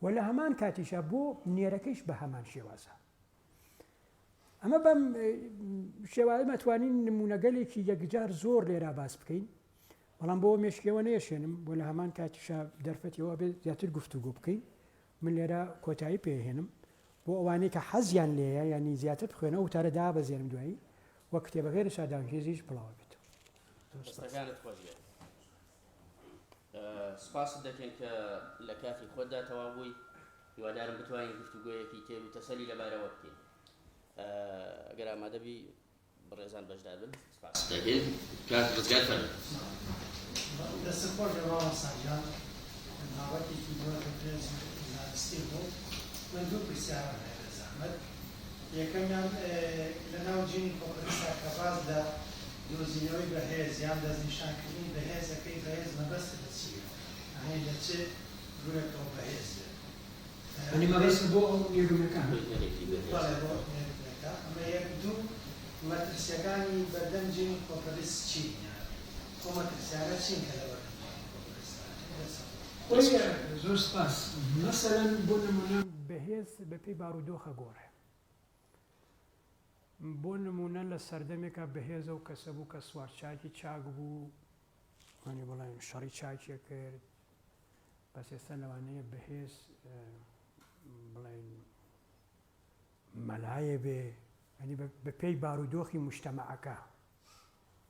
و لە هەمان کاتیشا بۆ نێرەکەیش بە هەمان شێوازە ئەمە بەم شێوازە مەتوانین نمونەگەلێکی یەکجار زۆر لێرا باس بکەین بەڵام بۆ مێشکەوە نەیەشێنم بۆ لە هەمان کاتیشا دەرفەتی ئەوە بێت زیاتر گفتوگۆ بکەین من لێرە کۆتایی پێهێنم بۆ ئەوانەی کە حەزیان لێیە یانی زیاتر بخوێنەوە وتارە دابەزێنم دوایی و کتێبەکەی ڕیچارد داوکینزیش بڵاوە بێتەوە. دەستەکانت خۆش بێت. سوپاست دەکەین کە لە کاتی خۆتدا تەواو بووی. هیوادارم بتوانین گفتوگۆیەکی تێر و تەسەلی لەبارەوە بکەین. ئەگەر ئامادە بی بەڕێزان بەشدار بن سپاست دەکەین. کاک ڕزگار فەرموو. دەستت خۆش بێ مامۆستا گیان بابەتێکی زۆر بەپێز و زانستی بوو من دوو پرسیارم هەیە بێ زەحمەت یەکەمیان لەناو جینی خۆپەرستا کە باس لە دۆزینەوەی بەهێز یان دەستنیشانکردنی بەهێزەکەی بەهێز مەبەستت لە چییە یانی لە چ ڕووێکەوە بەهێز بێت یانی مەبەستت بۆ ئەو نێرینەکان؟ بەڵێ بۆ نێرینەکە ئەمە یەک دوو مەترسیەکانی بەردەم جینی خۆپەرست چین یان ئەو مەترسیانە چین کە لەبەردەم جینی خۆپەرستدا هەن؟ دەستت خۆش. خۆی زۆر سپاس. مەسەلەن بۆ نمونە بەهێز بەپێی بارودۆخ ئەگۆڕێ. بۆ نمونە لە سەردەمێکا بەهێز ئەو کەسە بوو کە سوارچاکی چاک بوو، یانی بڵێن شەڕی چاکی ئەکرد، بەس ئێستا لەوانەیە بەهێز بڵێن مەلایێ بێ، یانی بەپێی بارودۆخی موجتەمەعەکە،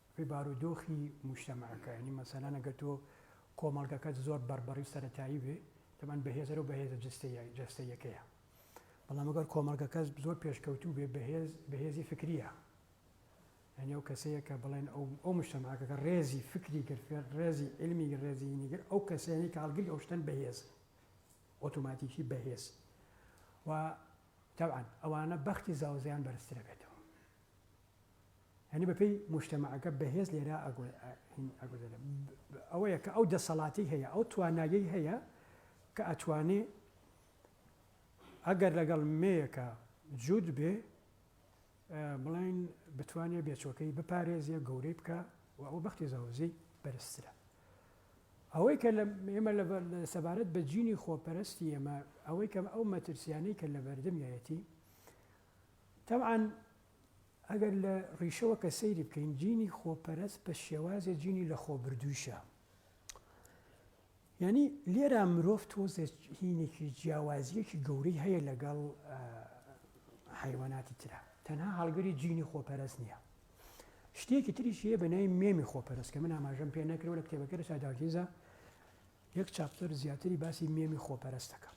بەپێی بارودۆخی موجتەمەعەکە، یانی مەسەلەن ئەگەر تۆ کۆمەڵگەکەت زۆر بەربەڕی و سەرەتایی بێ، تەبعەن بەهێزەرە و بەهێزە جەستەییەکەیە. بەڵام ئەگەر کۆمەڵگەکەت زۆر پێشکەوتوو بێ، بەهێز بەهێزی فکرییە. یانی ئەو کەسەیە کە بڵێن ئەو ئەو موجتەمەعەکە کە ڕێزی فکری گرت، ڕێزی عیلمی گرت، ڕێزی هینی گرت، ئەو کەسەیە کە هەڵگری ئەو شتەن بەهێزن. ئۆتۆماتیکی بەهێز و تەبعەن ئەوانە بەختی زاوزێیان بەرزترە بێتەوە یعنی بەپێی مجتەمەعەکە بەهێز لێرە ئەگوزەرێ ئەوەیە کە ئەو دەسەڵاتی هەیە ئەو توانایەی هەیە کە ئەتوانێ ئەگەر لەگەڵ مێیەکە جووت بێ بڵێن بتوانێ بێچوەکەی بپارێزێ گەورەی بکە و ئەو بەختی زاوزێی بەرزترە ئەوەی کە لە ئێمە لە سەبارەت بە جینی خۆپەرستی ئێمە ئەوەی کە ئەو مەترسیانەی کە لە بەردەمیایەتی تەبعەن ئەگەر لە ڕیشەوە کە سەیری بکەین جینی خۆپەرست بە شێوازێ جینی لە خۆبردوویشە یعنی لێرە مرۆڤ تۆزێ هینێکی جیاوازیەکی گەورەی هەیە لەگەڵ حیواناتی ترە تەنها هەڵگری جینی خۆپەرست نییە شتێکی تریش هەیە بە ناوی مێمی خۆپەرست کە من ئاماژەم پێ نەکردەوە لە کتێبەکەی ڕیچارد داوکینزا یەک chapter زیاتری باسی مێمی خۆپەرست دەکەم.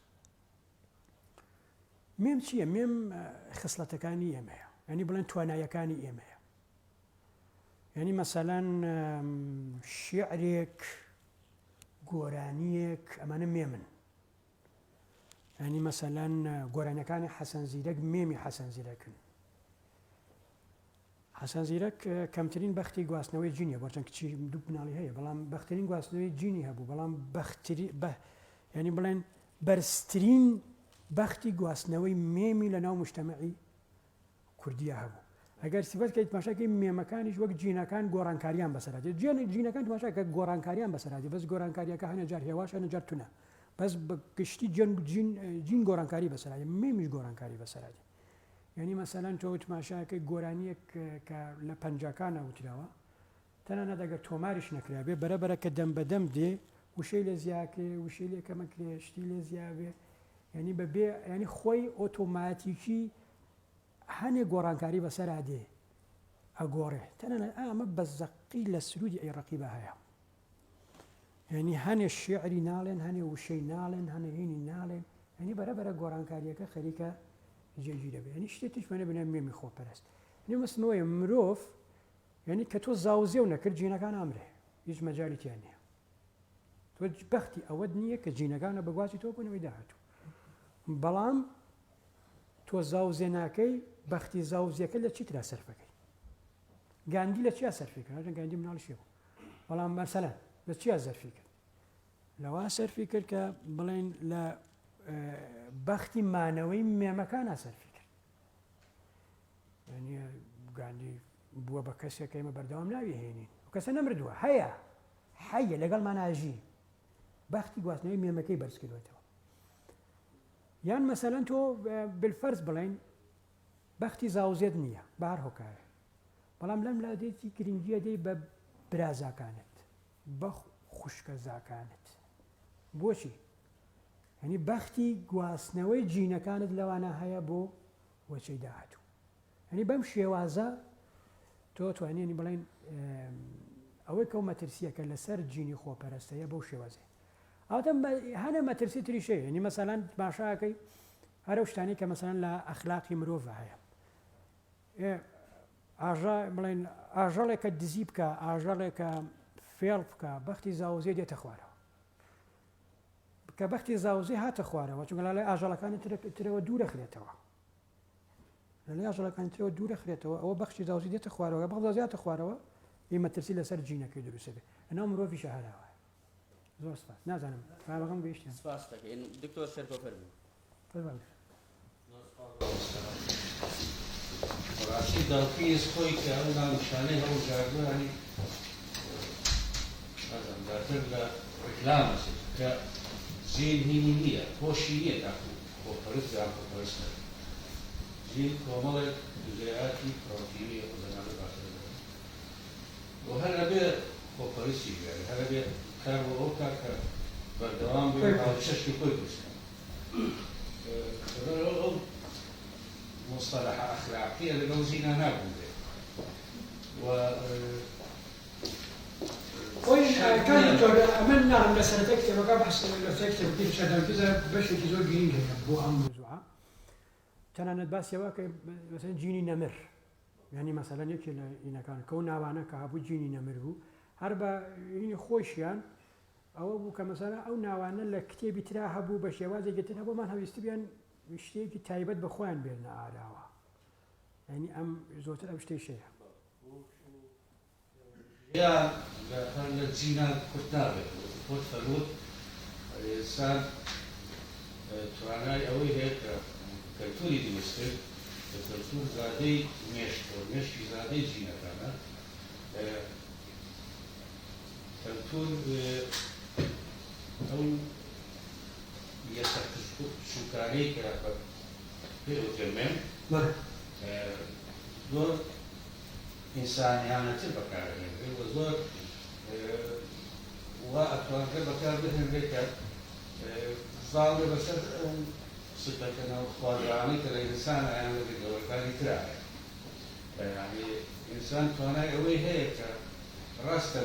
مێم چییە؟ مێم خسڵەتەکانی ئێمەیە یعنی بڵێن توانایەکانی ئێمەیە یعنی مەسەلەن شیعرێک گۆرانیەک ئەمانە مێمن یعنی مەسەلەن گۆرانیەکانی حەسەن زیرەک مێمی حەسەن زیرەکن حەسەن زیرەک کەمترین بەختی گواستنەوەی جینیە بۆ چەند کچی دوو مناڵی هەیە بەڵام بەخترین گواستنەوەی جینی هەبوو بەڵام بەختری بە یعنی بڵێن بەرزترین بەختی گواستنەوەی مێمی لە ناو مجتەمەعی کوردیا هەبوو ئەگەر سیفەت کەیت تماشاکەی مێمەکانیش وەک جینەکان گۆڕانکاریان بەسەرا دێت جێن جینەکان تماشا کە گۆڕانکاریان بەسەرا دێت بەس گۆڕانکاریەکە هەنە جار هێواش هەنە جار تونە بەس بە گشتی جێن جین جین گۆڕانکاری بەسەرا دێت مێمیش گۆڕانکاری بەسەرا دێت یعنی مەسەلەن تۆ تماشاکەی گۆرانیەک کە لە پەنجاکانە وتراوە تەنانەت ئەگەر تۆماریش نەکرابێ بەرە بەرە کە دەم بە دەم دێ وشەی لێ زیاکرێ وشەی لێ کەمەکرێ شتی لێ زیابێ یعنی بە بێ یعنی خۆی ئۆتۆماتیکی هەنێ گۆڕانکاری بەسەرا دێ ئەگۆڕێ تەنانەت ئەمە بە زەقی لە سرودی ئەی ڕەقیبا هەیە یعنی هەنێ شیعری ناڵێن هەنێ وشەی ناڵێن هەنێ هینی ناڵێن یعنی بەرە بەرە گۆڕانکاریەکە خەریکە جێگیر دەبێ یعنی شتێ تیشمانە بنێ مێمی خۆپەرست یعنی مەسمەوەیە مرۆڤ یعنی کە تۆ زاوزێو نەکرد جینەکان ئامرێ هیچ مەجالی تیا نییە تۆ بەختی ئەوەت نییە کە جینەکانە بەگوازی تۆ بوونەوەی داهاتوو بەڵام تۆ زاوزێ ناکەی بەختی زاوزێکە لە چیترا سەرفەکەی گاندی لە چیا سەرفی کرد گاندی مناڵیشی بوو بەڵام مەسەلەن لە چیا زەرفی کرد لەوا سەرفی کرد کە بڵێن لە بەختی مانەوەی مێمەکانە سەرفی کرد یعنی گاندی بووە بە کەسێک ئێمە بەردەوام ناوی هێنین و کەسە نەمردووە هەیە حەیە لەگەڵمان ئاژی بەختی گواستنەوەی مێمەکەی بەرز کردوێتەوە یان مەسەلەن تۆ بالفەرز بڵێین بەختی زاوزێت نییە بە هەر هۆکارێ بەڵام لەم لادێتی گرنگیە دەی بە برازاکانت بە خوشکەزاکانت بۆچی یعنی بەختی گواستنەوەی جینەکانت لەوانە هەیە بۆ وەچەی داهاتوو یعنی بەم شێوازە تۆ توانیانی بڵێن ئەوەی کەو مەترسیەکە لەسەر جینی خۆپەرستەیە بەو شێوازێ. ئەوتە هەنە مەترسی تریش هەیە یعنی مەسەلەن باشاکەی هەر ئەو شتانەی کە مەسەلەن لە ئەخلاقی مرۆڤ هەیە ئاژە بڵێن ئاژەڵێکە دزی بکە ئاژەڵێکە فێڵ بکە بەختی زاوزێ دێتە خوارەوە کە بەختی زاوزێ هاتە خوارەوە چونکە لای ئاژەڵەکانی ترەوە دوورە خرێتەوە لەلای ئاژەڵەکانی ترەوە دوورە خرێتەوە ئەوە بەخشی زاوزی دێتە خوارەوە بەخت زیاتە خوارەوە ئی مەترسی لەسەر جینەکەی دروستە بێ ئەناو مرۆڤیشە هەراوە زۆر سپاس نازانم پارەکەم گەیشتیان. سپاست دەکەین دکتۆر شێرکۆ فەرموو. فەرموو. زۆر سپاس مامۆستا. بەڕاستی داوکینز خۆی کە ئەو ناونیشانەی هەڵبژاردووە یانی نازانم زیاتر لە ڕیکلام ئەچێت کە جین هینی نییە هۆشی نییە تاکوو خۆپەرست یان خۆپەرست نەبێت. جین کۆمەڵێک جوزئیاتی پڕۆتینیە خۆ جەنابت باست دەکەن. و هەر ئەبێ خۆپەرستیش بێ یانی هەر ئەبێ کار بۆ ئەوە بکا کە بەردەوام بێ و هاوچەشنی خۆی دروست کا. لەبەر ئەوە ئەو موستەلەحە ئەخلاقییە لەگەڵ ژینا ناگونجێ و خۆی کاک دکتۆر ئەمن ناڵێم لە سەرەتای کتێبەکە بەحس لە سەرەتای کتێبەکەی ڕیچارد داوکینز بەشێکی زۆر گرینگ هەیە بۆ ئەم مەوزوعە تەنانەت باسی ئەوە کە مەسەلەن جینی نەمر یانی مەسەلەن یەکێ لە ئینەکان کەو ناوانە کە هەبوو جینی نەمر بوو هەر بە هینی خۆشیان ئەوە بوو کە مەسەلەن ئەو ناوانە لە کتێبی ترا هەبوو بە شێوازێکی تر هەبوومان هەویستبیان شتێکی تایبەت بە خۆیان بێنە ئاراوە یعنی ئەم زۆرتر ئەم شتەیش هەیە. ژیان لە هەر لە جینان کورت نابێت وەکو خۆت فەرمووت ئینسان توانای ئەوەی هەیە کە کەلتوری دروست کرد کە کەلتور زادەی مێشکە و مێشکی زادەی جینەکانە کەلتور ئەو یەسە بچووکانەی کە پێ وترێ مێم زۆر ئینسانیانەتر بەکارئەهێنرێ و زۆر وا ئەتوانرێ بەکار بهێنرێ کە زاڵ بێ بەسەر ئەو سفەتە ناوخوازانەی کە لە ئینسانا یان لە گەورەکانی ترا هەیە. یانی ئینسان توانای ئەوەی هەیە کە ڕاستە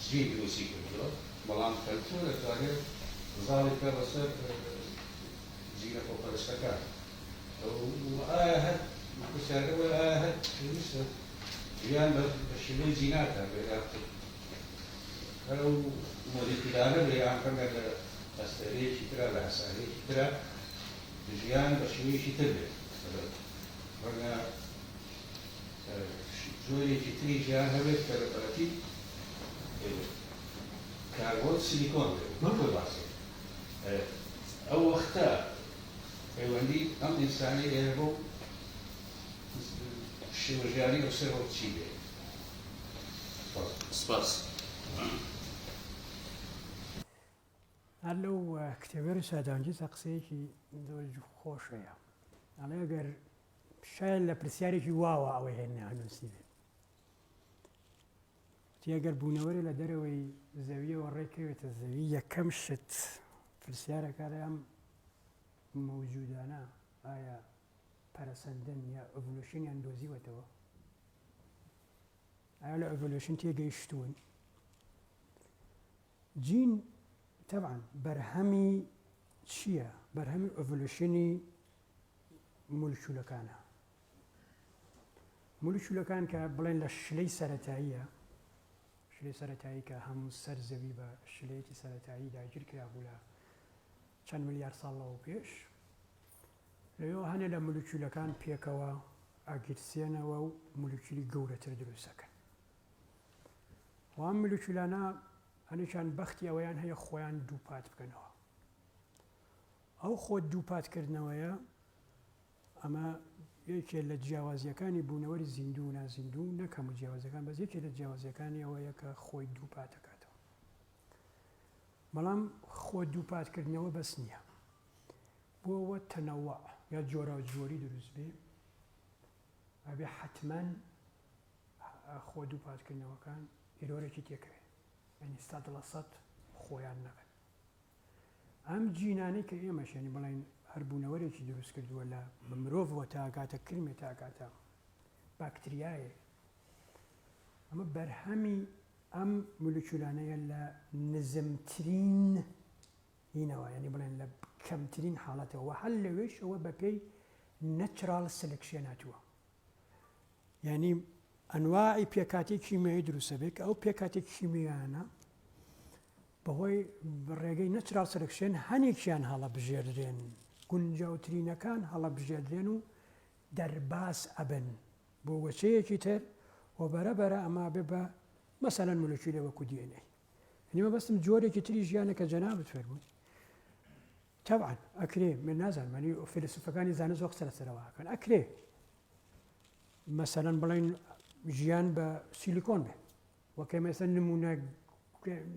جین دروستی کردووە بەڵام کەلتور ئەتوانێ زاڵی بکا بەسەر جینە خۆپەرستەکان. و ئایا هەر پرسیارەکە بۆیە ئایا هەر پێویستە ژیان بە شێوەی جیناتا بێ یاخود هەر ئەو مۆلیکولانە بێ یان ڕەنگە لە ئەستێرەیەکی ترا لە هەسارەیەکی ترا ژیان بە شێوەیەکی تر بێت ڕەنگە جۆرێکی تری ژیان هەبێت کە لە بەرەتی کاربۆن سیلیکۆن بێت وەک باسی ئەو وەختە پەیوەندی ئەم ئینسانەی ئێرە بەو شێوە ژیانەی ئەو سەرەوە چی بێ؟ سپاس. سپاس. هەر لەو کتێبەی ڕیچارد داوکینزا قسەیەکی زۆر خۆش هەیە ئەڵێ ئەگەر شاید لە پرسیارێکی واوە ئەوەی هێنا نووسیبێ وتی ئەگەر بوونەوەرێ لە دەرەوەی زەویەوە ڕێکەوێتە زەوی یەکەم شت پرسیارەکە ئەم مەوجودانە ئایا پەرەسەندن یا evolution یان دۆزیوەتەوە؟ ئایا لە evolution تێگەیشتوون؟ جین تەبعەن بەرهەمی چییە؟ بەرهەمی evolution ی مولکیولەکانە. مولکیولەکان کە بڵێن لە شلەی سەرەتاییە، شلەی سەرەتایی کە هەموو سەر زەوی بە شلەیەکی سەرەتایی داگیر کرابوو لە چەند ملیار ساڵ لەوە پێش، لەوێوە هەنێ لە مولکیولەکان پێکەوە ئەگیرسێنەوە و مولکیولی گەورەتر دروست ئەکەن. و ئەم مولکیولانە هەنێکیان بەختی ئەوەیان هەیە خۆیان دووپات بکەنەوە. ئەو خۆ دووپات کردنەوەیە ئەمە یەکێ لە جیاوازییەکانی بوونەوەری زیندوو و نازیندوو، نەک هەموو جیاوازییەکان، بەس یەکێ لە جیاوازییەکانی ئەوەیە کە خۆی دووپات دەکاتەوە. بەڵام خۆ دووپات کردنەوە بەس نییە. بۆ ئەوە تەنەوع یا جۆراوجۆری دروست بێ، ئەبێ حەتمەن خۆ دووپات کردنەوەکان error ێکی تێکەوێ. یانی 100% خۆیان نەبن. ئەم جینانەی کە ئێمەش یانی بڵێین هەر بوونەوەرێکی دروست کردووە لە مرۆڤەوە تا ئەگاتە کرمێ تا ئەگاتە باکتریایێ ئەمە بەرهەمی ئەم مولکیولانەیە لە نزمترین هینەوە یانی بڵێن لە کەمترین حاڵەتەوە وە هەر لەوێشەوە بەپێی natural selection هاتووە یانی ئەنواعی پێکاتی کیمیایی دروستە بێت کە ئەو پێکاتی کیمیانە بەهۆی ڕێگەی natural selection هەنێکیان هەڵەبژێردرێن گونجاوترینەکان هەڵەبژێردرێن و دەرباز ئەبن بۆ وەچەیەکی تر و بەرە بەرە ئەمە بێ بە مەسەلەن مولکیولێ وەکو DNA. یەعنی مەبەستم جۆرێکی تری ژیانە کە جەنابت فەرمووت تەبعەن ئەکرێ من نازانم یەعنی فیلسوفەکانی زانست زۆر قسە لەسەرەوە ئەکەن ئەکرێ مەسەلەن بڵێن ژیان بە سیلیکۆن بێ وەک ئێمە ئێستا نمونە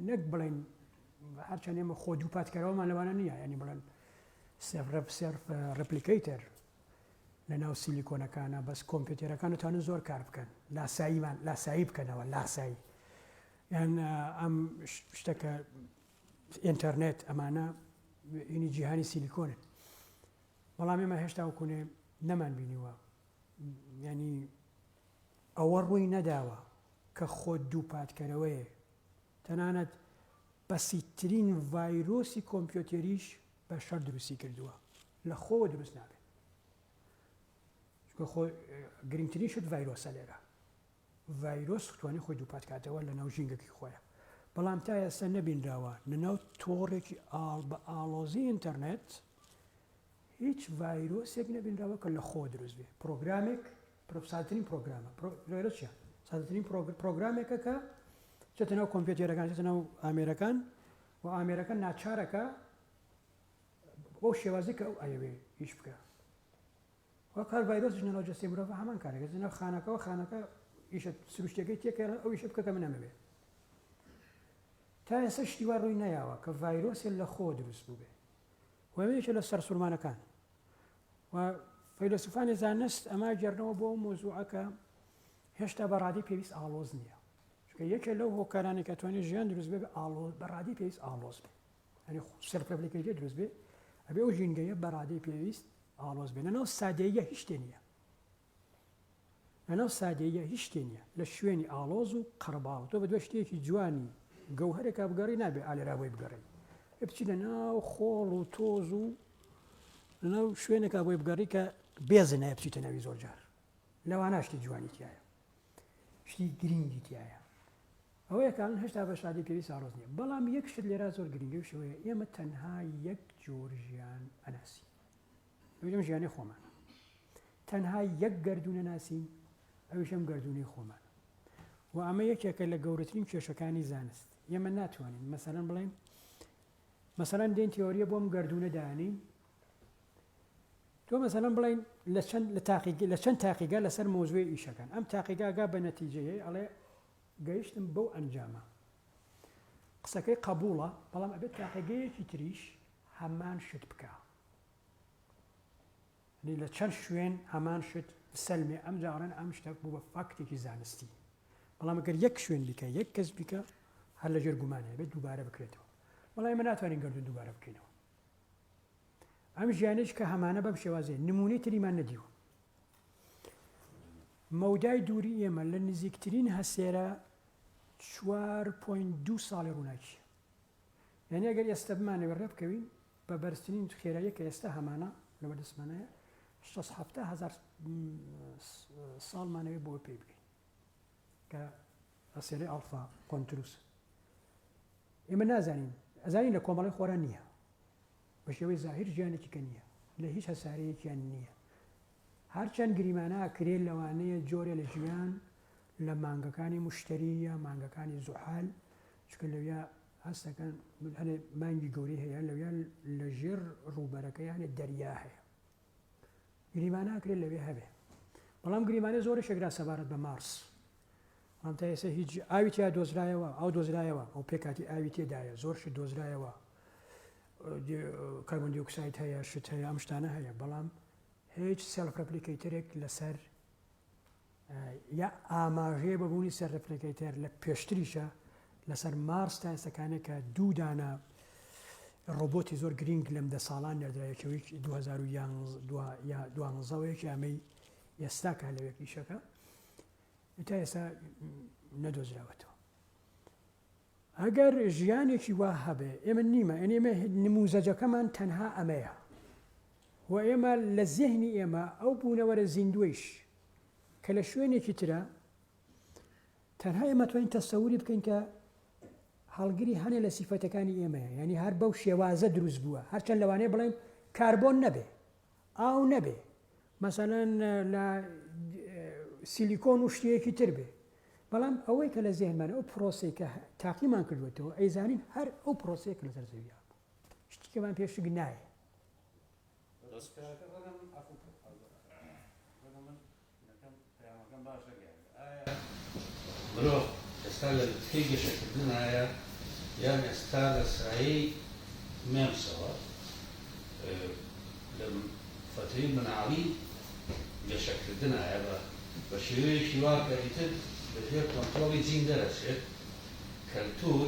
نەک بڵێن هەرچەند ئێمە خۆ دووپاتکەرەوەمان لەوانە نییە ینی بڵێن self self replicator لە ناو سیلیکۆنەکانە بەس کۆمپیوتێرەکان توانن زۆر کار بکەن لاساییمان لاسایی بکەنەوە لاسایی یان ئەم شتەکە ئینتەرنێت ئەمانە ئینی جیهانی سیلیکۆنن بەڵام ئێمە هێشتا وکونێ نەمان بینیوە ینی ئەوە ڕووی نەداوە کە خۆ دووپاتکەرەوەیە تەنانەت بەسیتترین ڤایرۆسی کۆمپیۆتێریش بەشەر دروستی کردووە لە خۆوە دروست نابێت چونکە خۆ گرنگترین شت ڤایرۆسە لێرە ڤایرۆس توانی خۆی دووپات کاتەوە لە ناو ژینگەکی خۆیان بەڵام تا ئێستا نەبینراوە لەناو تۆڕێکی ئاڵ بە ئاڵۆزی ئینتەرنێت هیچ ڤایرۆسێک نەبینراوە کە لە خۆ دروست بێ پرۆگرامێک سادەترین پرۆگرامە ڤایرۆس چیە سادەترین پرۆگرامێکە کە چێتە ناو کۆمپیوتێرەکان چێتە ناو ئامێرەکان و ئامێرەکە ناچارەکە بەو شێوازی کە ئەو ئەیەوێ ئیش بکە وەک هەر ڤایرۆسیش لەناو جەستەی مرۆڤ هەمان کارەکە لەناو خانەکەەوە خانەکە ئیشە سروشتەکەی تێکە ئەو ئیشە بکە کە من ئەمەوێ تا ئێستا شتی وا ڕووی نەیاوە کە ڤایرۆسێ لە خۆ دروست بووبێ و یەکێ لە سەرسوورمانەکان و فەیلەسوفانی زانست ئەمە گێڕنەوە بۆ مۆزوعە کە هێشتا بە ڕادەی پێویست ئاڵۆز نییە چونکە یەکێ لەو هۆکارانەی کە توانێت ژیان دروست بێ ئاڵۆز بە ڕادەی پێویست ئاڵۆز بێ یعنی self replicate دروست بێ ئەبێ ئەو ژینگەیە بە ڕادەی پێویست ئاڵۆز بێ لەناو سادەیە هیچ شتێ نییە لەناو سادەیە هیچ شتێ نییە لە شوێنی ئاڵۆز و قەرەباڵ تۆ بە دوای شتێکی جوانی گەوهەرێکا بگەڕی نابێ ئالێرا بۆی بگەڕی بچی لە ناو خۆڵ و تۆز و لەناو شوێنێکا بۆی بگەڕی کە بێزنایە بچیتە ناوی زۆر جار لەوانە شتی جوانی تایە شتی گرینگی تایە ئەوەیە کە هێشتا بە شادی پێویست ئاڵۆز نییە بەڵام یەک شت لێرا زۆر گرنگە و شێوەیە ئێمە تەنها یەک جۆر ژیان ئەناسین ئەویش ئەم ژیانەی خۆمانە تەنها یەک گەردوونە ناسین ئەویش ئەم گەردوونەی خۆمانە و ئەمە یەکێکە لە گەورەترین کێشەکانی زانست ئێمە ناتوانین مەسەلەن بڵێن مەسەلەن دێن تیۆریە بۆم گەردوونە دانین تۆ مەسەلەن بڵێن لە چەند لە تاقیگە لە چەند تاقیگە لەسەر مۆزوێ ئیشەکەن ئەم تاقیگاگا بە نەتیجەیە ئەڵێ گەیشتم بەو ئەنجامە قسەکەی قبوڵە بەڵام ئەبێت تاقیگەیەکی تریش هەمان شت بکە یانی لە چەند شوێن هەمان شت بسەلمێ ئەمجا ئەڵێن ئەم شتە بوو بە فاکتێکی زانستی بەڵام ئەگەر یەک شوێن بیکە یەک کەس بیکە هەر لەژێر گومانە بێت دووبارە بکرێتەوە بەڵام ئێمە ناتوانین گەردوون دووبارە بکەینەوە ئەم ژیانێک کە هەمانە بەم شێوازێ نمونەی تریمان نەدیوە مەودای دووری ئێمە لە نزیکترین هەسێرە 4.2 ساڵی ڕووناکی یعنی ئەگەر ئێستا بمانەوێت ڕێ بکەوین بە بەرزترین خێراییەک کە ئێستا هەمانە لەبەر دەستمانایە 670 هەزار ساڵمانەوێت بۆ پێی بگەین کە ئەسێرەی ئاڵفا قۆنتروس ئێمە نازانین ئەزانین لە کۆمەڵی خۆران نییە بە شێوەی زاهیر ژیانێکی کە نییە لە هیچ هەسارەیەکیان نییە هەرچەند گریمانە ئەکرێ لەوانەیە جۆرێ لە ژیان لە مانگەکانی مشتری یا مانگەکانی زوحال چونکە لەویا هەست دەکەن هەنێ مانگی گەورەی هەیە لەویا لە ژێر ڕووبەرەکەی هەنێ دەریا هەیە گریمانە ئەکرێت لەوێ هەبێ بەڵام گریمانە زۆر شەگرا سەبارەت بە مارس بەڵام تا ئێستا هیچ ئاوی تیا دۆزرایەوە ئەو دۆزرایەوە ئەو پێکاتی ئاوی تێدایە زۆر شت دۆزرایەوە کاربۆن دیۆکساید هەیە شت هەیە ئەم شتانە هەیە بەڵام هیچ self replicator ێک لەسەر یا ئاماژەیە بە بوونی self replicator لە پێشتریشە لەسەر مارس تا ئێستاکانێک کە دوو دانە ڕۆبۆتی زۆر گرینگ لەم دە ساڵان نێردرا یەکەوەی 2012 یەکی ئەمەی ئێستا کە لەوێک ئیشەکە تا ئێستا نەدۆزراوەتەوە. ئەگەر ژیانێکی وا هەبێ ئێمە نیمە یعنی ئێمە نموزەجەکەمان تەنها ئەمەیە و ئێمە لە زێهنی ئێمە ئەو بوونەوەرە زیندووەیش کە لە شوێنێکی ترە تەنها ئێمە توانین تەسەوری بکەین کە هەڵگری هەنێ لە سیفەتەکانی ئێمەیە یعنی هەر بەو شێوازە دروست بووە هەرچەند لەوانەیە بڵێن کاربۆن نەبێ ئاو نەبێ مەسەلەن لە سیلیکۆن و شتەیەکی تر بێ بەڵام ئەوەی کە لە زێنمان ئەو پرۆسی کە تاقیمان کردوێتەوە ئەیزانین هەر ئەو پرۆسەیە کە لەسەر زەویە بوو شتیکەمان پێشک نایە. مرۆڤ ئێستا لە لوتکەی گەشەکردنایە یان ئێستا لە سایەی مێمسەوە لە فەترەی مناڵی گەشەکردنایە بە بە شێوەیەکی وا کە ئیتر لە ژێر کۆنترۆڵی جین دەرەچێت کەلتور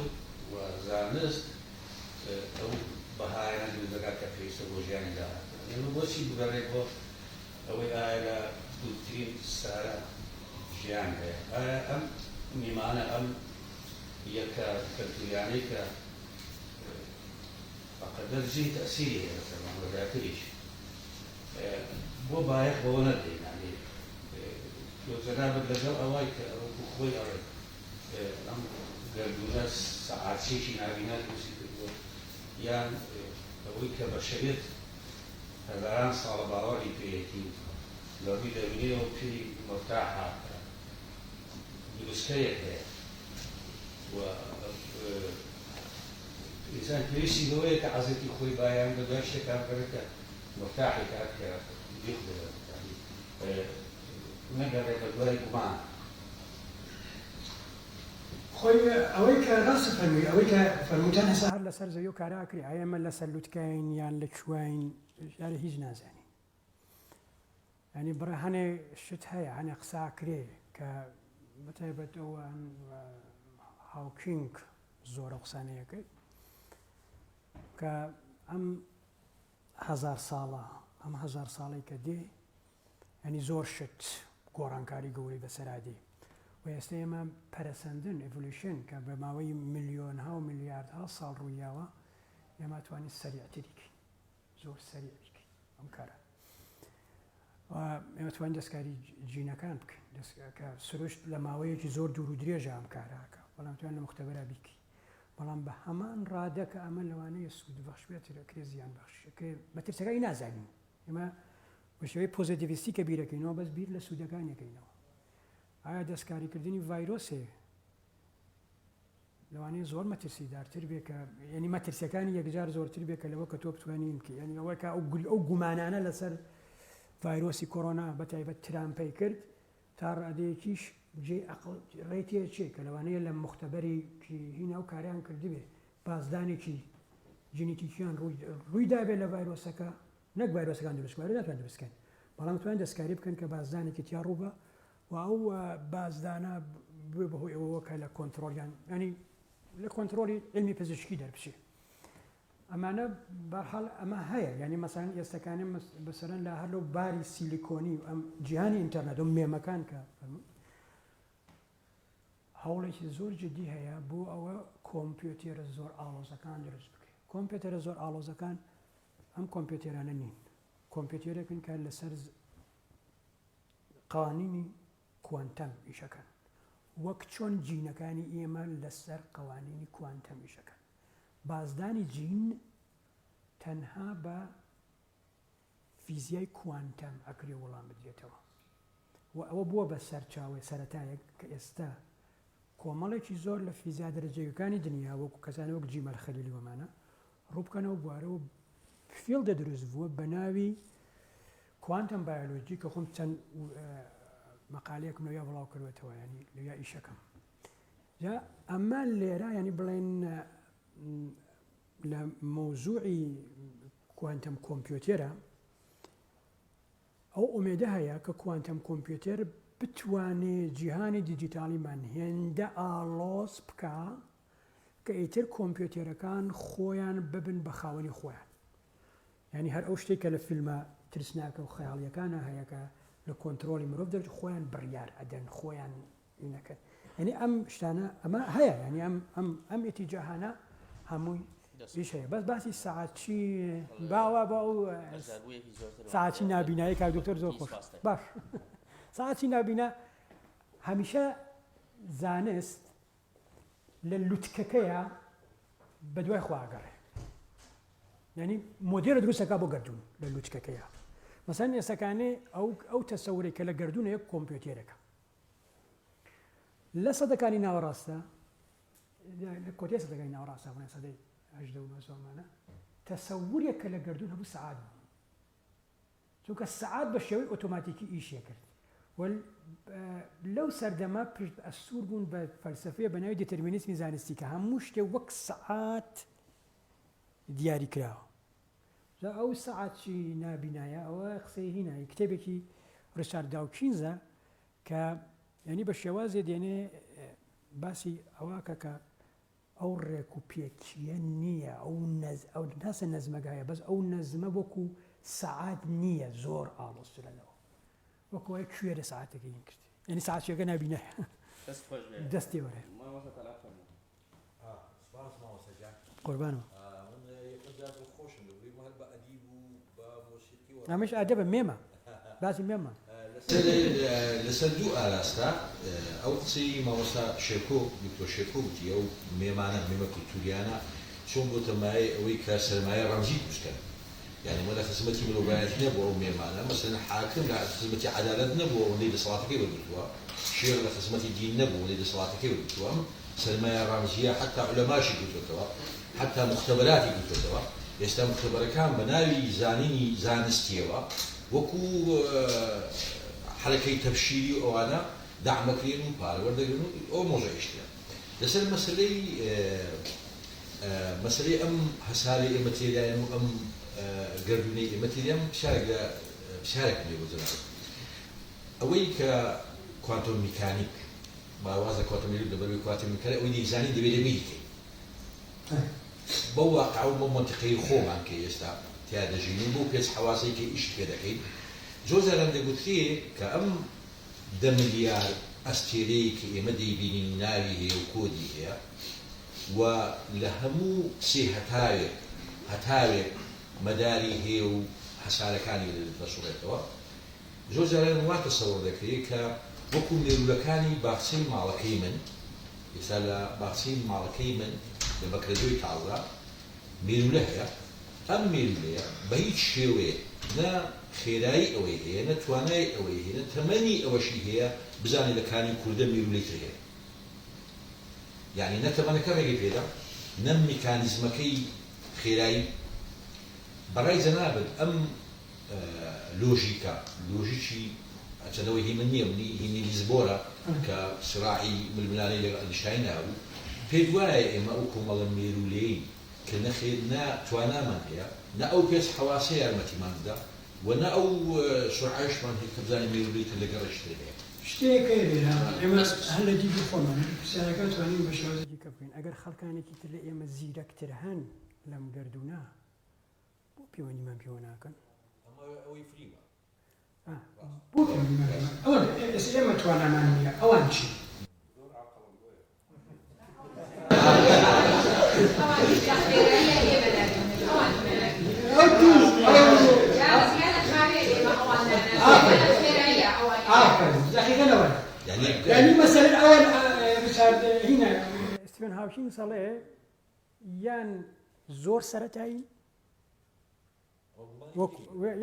و زانست ئەو بەهایانە دروست دەکات کە پێویستە بۆ ژیانی داهاتوو. ئێمە بۆچی بگەڕێ بۆ ئەوەی ئایا لە دوورترین سارە ژیان هەیە؟ ئایا ئەم میمانە، ئەم یەکە کەلتوریانەی کە بەقەدەر جین تەئسیری هەیە لەسەرمان و زیاتریش، بۆ بایەخ بەوە نەدەین؟ یانی تۆ جەنابت لەگەڵ ئەوەی کە وەکو خۆی ئەڵێ ئەم گەردوونە سەعاتچییەکی نابینا دروستی کردووە، یان ئەوەی کە بەشەریەت هەزاران ساڵە باوەڕی پێیەتی و لە ڕووی دەروونیەوە پێی مورتاحە کە دروستکەرێک هەیە و ئینسان پێویستی بەوەیە کە عەزێتی خۆی با یان بەدوای شتێکا بگەڕێ کە مورتاحی کات کە بیخورێ لە مورتاحی نەگەڕێ بەدوای گومان. خۆی ئەوەی کە ڕاست فەرمووی ئەوەی کە فەرمووتان ئێستا هەر لەسەر زەوی و کارە ئەکرێ ئایا ئێمە لەسەر لوتکەین یان لە کوێین یارە هیچ نازانین ینی بڕێ هەنێ شت هەیە هەنێ قسە ئەکرێ کە بەتایبەت ئەوە هاوکینگ زۆرە قسانەیەکەی کە ئەم هەزار ساڵە ئەم هەزار ساڵەی کە دێ یانی زۆر شت گۆڕانکاری گەورەی بەسەرا دێ و ئێستا ئێمە پەرەسەندن evolution کە بە ماوەی ملیۆنها و ملیاردها ساڵ ڕوویاوە ئێمە توانین سەریعتری کەین زۆر سەریع بکەین ئەم کارە و ئێمە توانین دەستکاری جینەکان بکەین کە سروشت لە ماوەیەکی زۆر دوور و درێژە ئەم کارەکە بەڵام توان لە مختبەرا بیکەی بەڵام بە هەمان ڕادە کە ئەمە لەوانەیە سوود بەخش بێت کرێ زیان بەخش کرێ مەترسەکانی نازانین ئێمە بە شێوەی پۆزەتیڤیستی کە بیرەکەینەوە بەس بیر لە سوودەکان یەکەینەوە. ئایا دەستکاریکردنی ڤایرۆسێ لەوانەیە زۆر مەترسیدارتر بێ کە یعنی مەترسیەکانی یەکجار زۆرتر بێ کە لەوە کە تۆ بتوانین بکەی یعنی ئەوە کە ئەو گل ئەو گومانانە لەسەر ڤایرۆسی کۆرۆنا بە تایبەت ترامپەی کرد تا ڕادەیەکیش جێی ئەقڵ ڕێی تێچێ کە لەوانەیە لە مختبەری هینا و کاریان کردبێ بازدانێکی جینیتیکیان ڕووی دابێ لە ڤایرۆسەکە نەک ڤایرۆسەکان دروست بکەن، ناتوانن دروست بکەن، بەڵام توانن دەستکاری بکەن کە بازدانێکی تیا ڕووبا و ئەو بازدانە بوێ بەهۆی ئەوەوە کە لە کۆنترۆڵیان ینی لە کۆنترۆڵی علمی پزیشکی دەربچێ. ئەمانە بەرحاڵ ئەمە هەیە یعنی مەسەلەن ئێستەکانە مەسەلەن لە هەر لەو باری سیلیکۆنی و ئەم جیهانی ئینتەرنێت و مێمەکان کە فەرموو هەوڵێکی زۆر جدی هەیە بۆ ئەوە کۆمپیوتێرە زۆر ئاڵۆزەکان دروست بکرێت کۆمپیوتەرە زۆر ئاڵۆزەکان ئەم کۆمپیوتێرانە نین کۆمپیوتێرێکن کە لەسەر قوانینی کوانتەم ئیشەکەن وەک چۆن جینەکانی ئێمە لەسەر قوانینی کوانتەم ئیشەکەن بازدانی جین تەنها بە فیزیای کوانتەم ئەکرێ وڵام بدرێتەوە و ئەوە بووە بە سەرچاوەی سەرەتایەک کە ئێستا کۆمەڵێکی زۆر لە فیزیا دەرەجەیەکانی دنیا وەکو کەسانی وەک جیمەل خەلیلی وەمانە ڕووبکەنەوە بوارە و field ە دروست بووە بە ناوی quantum biology کە خۆم چەند مەقالەیەکم لەویا بڵاو کردوێتەوە ینی لەویا ئیشەکەم جا ئەمە لێرە ینی بڵێن لە مەوزوعی quantum computer ە ئەو ئومێدە هەیە کە quantum computer بتوانێ جیهانی دیجیتاڵیمان هێندە ئاڵۆز بکا کە ئیتر کۆمپیوتێرەکان خۆیان ببن بە خاوەنی خۆیان. یانی هەر ئەو شتەی کە لە فیلمە ترسناکە و خەیاڵیەکانا هەیە کە لە کۆنترۆڵی مرۆڤ دەرچ خۆیان بڕیار ئەدەن خۆیان نەکەن. یعنی ئەم شتانە ئەمە هەیە یعنی ئەم ئەم ئەم ئیتیجاهانە هەمووی ئیش هەیە بەس باسی سەعاتچی باوە بۆ ئەو سەعاتچی نابینایی کاک دکتۆر زۆر خۆش باش سەعاتچی نابینا هەمیشە زانست لە لوتکەکەیە بە دوای خوا ئەگەڕێ یعنی مۆدێلە دروستەکە بۆ گردون لە لوتکەکەیە مەسەن ئێسەکانێ ئەو ئەو تەسەورێک کە لە گردونەیە کۆمپیوتێرەکە لە سەدەکانی ناوەڕاستە لە کۆتای سەدەکانی ناوەڕاستە بڵێن سەدەی هەژدە و نۆزدەمانە تەسەورێک کە لە گردون هەبوو سەعات بوو چونکە سەعات بە شێوەی ئۆتۆماتیکی ئیشێ کرد و لەو سەردەمە پشت ئەستوور بوون بە فەلسەفەیە بە ناوی دیتەرمینیزمی زانستی کە هەموو شتێ وەک سەعات دیاری کراوە. جا ئەو سەعاتچی نابینایە ئەوە قسەی هینە کتێبێکی ڕیچارد داوکینزە کە یعنی بە شێوازێ دێنێ باسی ئەوە کە ئەو ڕێک و پێکییە نییە، ئەو نەز ئەو ناسە نەزمەگایە بەس ئەو نەزمە وەکو سەعات نییە زۆر ئاڵۆزترە لەوە وەکو وایە کوێرە سەعاتەکەی هین کرد یعنی سەعاتچیەکە نابینایە دەست خۆش بێ دەست تێوەرێ. مامۆستا تەلات فەرموو. سپاس مامۆستا گیان. قوربانم. من یەکەم جار دڵخۆشم لەبەرئەوەی من هەر بە ئەدیب و بە مۆسیقی وە. ئەمەش ئەدەبە مێمە باسی مێمە. لەسەر دوو ئاراستە ئەو قسەی مامۆستا شێرکۆ دکتۆر شێرکۆ وتی ئەو مێمانە مێمە کولتوریانە چۆن بۆتە مایەی ئەوەی کە سەرمایەی ڕەمزی دروست کەن یانی ئەمە لە خزمەتی مرۆڤایەتی نەبووە ئەو مێمانە مەسەلەن حاکم لە خزمەتی عەدالەت نەبووە ئەوەندەی دەسەڵاتەکەی وەرگرتووە شێخ لە خزمەتی دین نەبووە ئەوەندەی دەسەڵاتەکەی وەرگرتووە ئەم سەرمایە ڕەمزیە حەتا عولەماشی گرتۆتەوە حەتا موختەبەراتی گرتۆتەوە ئێستا موختەبەرەکان بە ناوی زانینی زانستیەوە وەکو حەرەکەی تەبشیری و ئەوانە دەعم ئەکرێن و پارە وەردەگرن و ئەوە مەوزوعیش ترە لەسەر مەسەلەی مەسەلەی ئەم هەسارەی ئێمە تێداین و ئەم گەردوونەی ئێمە تێداین پرسیارێک لە پرسیارێکم هەیە بۆ جەنابت ئەوەی کە کوانتۆم میکانیک با واز لە کوانتۆم میکانیک لەبەرئەوەی کوانتۆم میکانیک ئەوەی دەیزانین دەبێت لەبیری کەین بەو واقع و بەو مەنتیقەی خۆمان کە ئێستا تیا دەژین و بەو پێچ حەواسەی کە ئیشی پێ دەکەین زۆر جاران دەگوترێ کە ئەم دە ملیار ئەستێرەیەی کە ئێمە دەیبینین و ناوی هەیە و کۆدی هەیە و لە هەموو سێ هەتاوێک هەتاوێک مەداری هەیە و هەسارەکانی دەسوڕێتەوە زۆر جاران وا تەسەوڕ دەکرێ کە وەکوو مێروولەکانی باخچەی ماڵەکەی من ئێستا لە باخچەی ماڵەکەی من لە بەکرەجۆی تازە مێروولە هەیە، ئەم مێروولەیە بە هیچ شێوەیەک نە خێرایی ئەوەی هەیە، نە توانای ئەوەی هەیە، نە تەمەنی ئەوەشی هەیە بزانێ لە کانی کوردە مێروولەی تر هەیە. یانی نە تەمەنەکە ڕێگەی پێدا، نە میکانیزمەکەی خێرایی. بەڕای جەنابت ئەم لۆژیکە، لۆژیکی هەرچەند ئەوەی هی من نییە، منی هی نیلز بۆرە کە سراعی ململانێی لەگەڵ ئەینشتاین هەبوو، پێت وایە ئێمە ئەو کۆمەڵە مێروولەین کە نەخێر نە توانامان هەیە، نە ئەو پێچ حەواسە یارمەتیمان بدا و نە ئەو سورعەیشمان هەیە کە بزانین مێروولەی تر لە گەڕێکی تر هەیە؟ شتێک هەیە لێرە، ئێمە هەر لە دیدی خۆمان پرسیارەکە توانین بە شێوازێکی دیکە بکەین، ئەگەر خەڵکانێکی تر لە ئێمە زیرەکتر هەن لەم گەردوونە، بۆ پەیوەندیمان پێوە ناکەن؟ ئەمە ئەوەی فریمە. بۆ پەیوەندیمان پێوە ئەوان ئێستا ئێمە توانامان نییە ئەوان چی؟ زۆر عاقڵن بۆیە. دقیقا ئەوەیە یعنی مەسەلەن ئەوان ڕیچارد هینە ستیڤن هاوکینز ئەڵێ یان زۆر سەرەتایی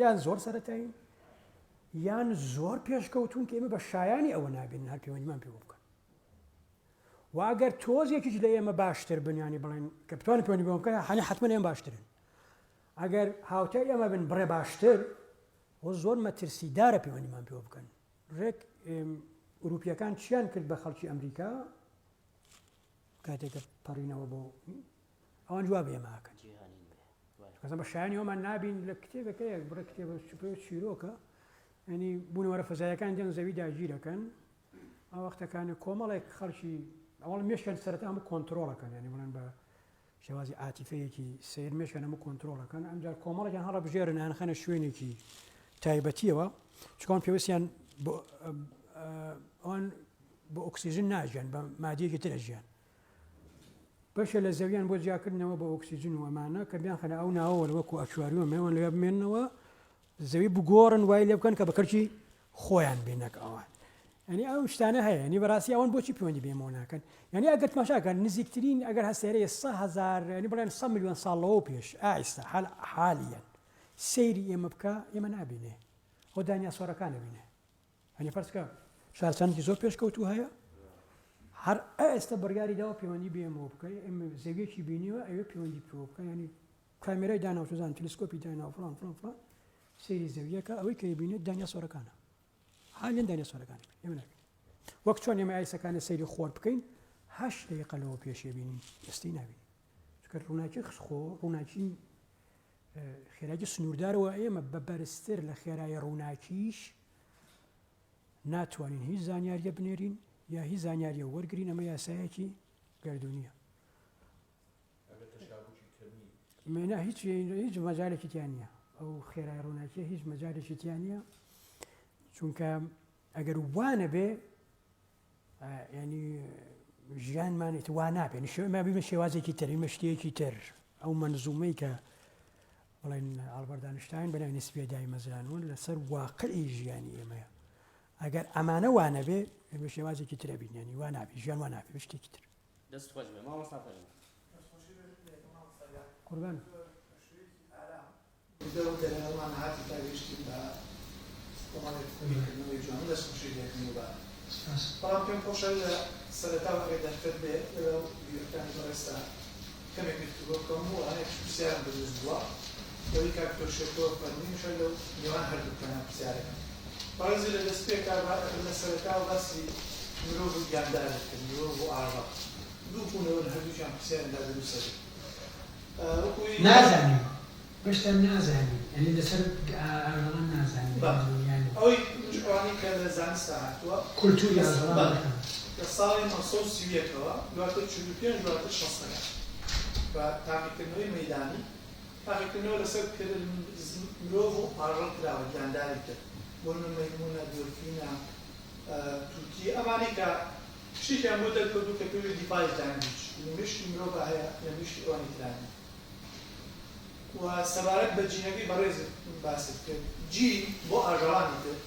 یان زۆر سەرەتایی یان زۆر پێشکەوتون کە ئێمە بە شایانی ئەوە نابین هەر پەیوەندیمان پێوە بکەن و ئەگەر تۆزێکیش لە ئێمە باشتر بن ینی بڵێن کە بتوانن پەیوەندی بۆ بکەن هەنی حتمما ئێمە باشترن ئەگەر هاوتای ئێمە بن بڕێ باشتر و زۆر مەترسیدارە پەیوەندیمان پێوە بکەن ڕێک ئوروپیەکان چیان کرد بە خەڵکی ئەمریکا کاتێک کە پەڕینەوە بۆ ئەوان جواب ئێمە ئەکەن کەسە بە شایانی ئەومان نابین لە کتێبەکەیە بڕە کتێبە چپێ چیرۆکە ینی بوونەوەرە فەزایەکان دێن زەوی داگیرەکەن ئەو وەختەکانی کۆمەڵێک خەڵکی ئەوڵ مێشکیان سەرەتا هەموو کۆنتترۆڵەکەن ینی بڵێن بە شێوازی عاتیفەیەکی سیر مێشکیان هەموو کۆنتترۆڵەکەن ئەمجار کۆمەڵێکیان هەڵەبژێرن یان خەنە شوێنێکی تایبەتیەوە چکان پێویستیان ئەوان بە ئۆکسیژن ناژیان بە مادیەکی تر ئەژیان بەشە لە زەویان بۆ جیاکردنەوە بە ئۆکسیژن و ئەمانە کە بیانخەنە ئەو ناوەوە وەکو ئەکواریۆم ئەوان لەوێ بمێننەوە زەوی بگۆڕن وای لێ بکەن کە بە کەرکی خۆیان بێ نەک ئەوان یعنی ئەو شتانە هەیە ینی بەڕاستی ئەوان بۆچی پەیوەندی بێمەوە ناکەن یعنی ئەگەر تماشاکەن نزیکترین ئەگەر هەسێرەیە 100 هزار ینی بڵێن 100 میلیۆن ساڵ لەوە پێش ئایستا حال حالیان سەیری ئێمە بکە ئێمە نابینێ ئەو دانیاسۆرەکان نبینێ هەنی فەرزکە شارستانێکی زۆر پێشکەوتوو هەیە هەر ئێستا بڕیاری داوە پەیوەندی بێمەوە بکە ئێمە زەویەکی بینیوە ئەوێ پەیوەندی پێوە بکە ینی کامێرای دانا و چزان تلسکۆپی دانا و فلان فلان فلان سەیری زەویەکە ئەوەی کە بینێت دانیا سۆرەکانە حالێن دانیا سۆرەکان ئێمە نابینین وەک چۆن ئێمە ئایسەکانە سەیری خۆر بکەین هەشت دقیقە لەوە پێشێ بینین ئێستی نابینین چونکە ڕووناکی خۆ ڕووناکی خێرایی سنووردارەوە ئێمە بە بەرزتر لە خێرایی ڕووناکیش ناتوانین هیچ زانیاریە بنێرین یا هیچ زانیاریە وەرگین ئەمە یاسایەکی گردونیە مێنا هیچ هیچ مەجالێکی تیا نییە ئەو خێرای ڕووناکیە هیچ مەجالێکی تیا نییە چونکە ئەگەر وانە بێ ینی ژیانمان ئیتر وا نابێ نشێ ما بیمە شێوازێکی تر ئیمە شتێکی تر ئەو مەنزومەی کە بڵێن ئالبەرت ئەنشتاین بەناوی نسبیە دایمەزرانوە لەسەر واقعی ژیانی ئێمەیە ئەگەر ئەمانە وا نەبێ ئێمە شێوازێکی ترە بین ینی وا نابێ ژیان وا نابێ شتێکی تر. دەست خۆش بێ مامۆستا فەرموو. قوربان. وردە وردە لەگەڵمان هاتی تا گەیشتین بە کۆمەڵێک ڕوونکردنەوەی جوان دەست خۆشی لێکەم دووبارە. سپاس. بەڵام پێم خۆشە لە سەرەتاوە ئەگەر دەرفەت بێ لەگەڵ بیرەکانی بەڕێزتا کەمێک گفتوگۆ بکەم و هەنێکش پرسیارم دروست بووە لەوەی کاک دکتۆر شێرکۆ فەرمووی ئیشا لەو نێوان هەردووکتانا پرسیارەکەم. بەڕێزی لە دەستپێکا لە سەرەتاوە باسی مرۆڤ و گیاندارت کرد مرۆڤ و ئاژەڵ دوو بوونەوەن هەردووکیان پرسیارن لا دروست ئەبێ وەکوی. نازانین هێشتا نازانین یانی لەسەر ئاژەڵان نازانین بەڵێ ئەوەی منیش ئەوانەی کە لە زانستا هاتووە کولتوری ئاژەڵان بەڵێ نەکەن. لە ساڵی 931 ەوە دواتر 45 دواتر شەستەکان بە تاقیکردنەوەی مەیدانی تاقیکردنەوە لەسەر مرۆڤ و ئاژەڵ کراوە گیانداری تر بۆ نمونە مەیمونە دۆلفینە توتی ئەمانەی کە شتێکیان بۆ دەرکەوتوو کە پێوی device language لە مێشکی مرۆڤا هەیە لە مێشکی ئەوانی ترا نییە. و سەبارەت بە جینەکەی بەڕێزت باست کرد جین بۆ ئاژەڵانی تر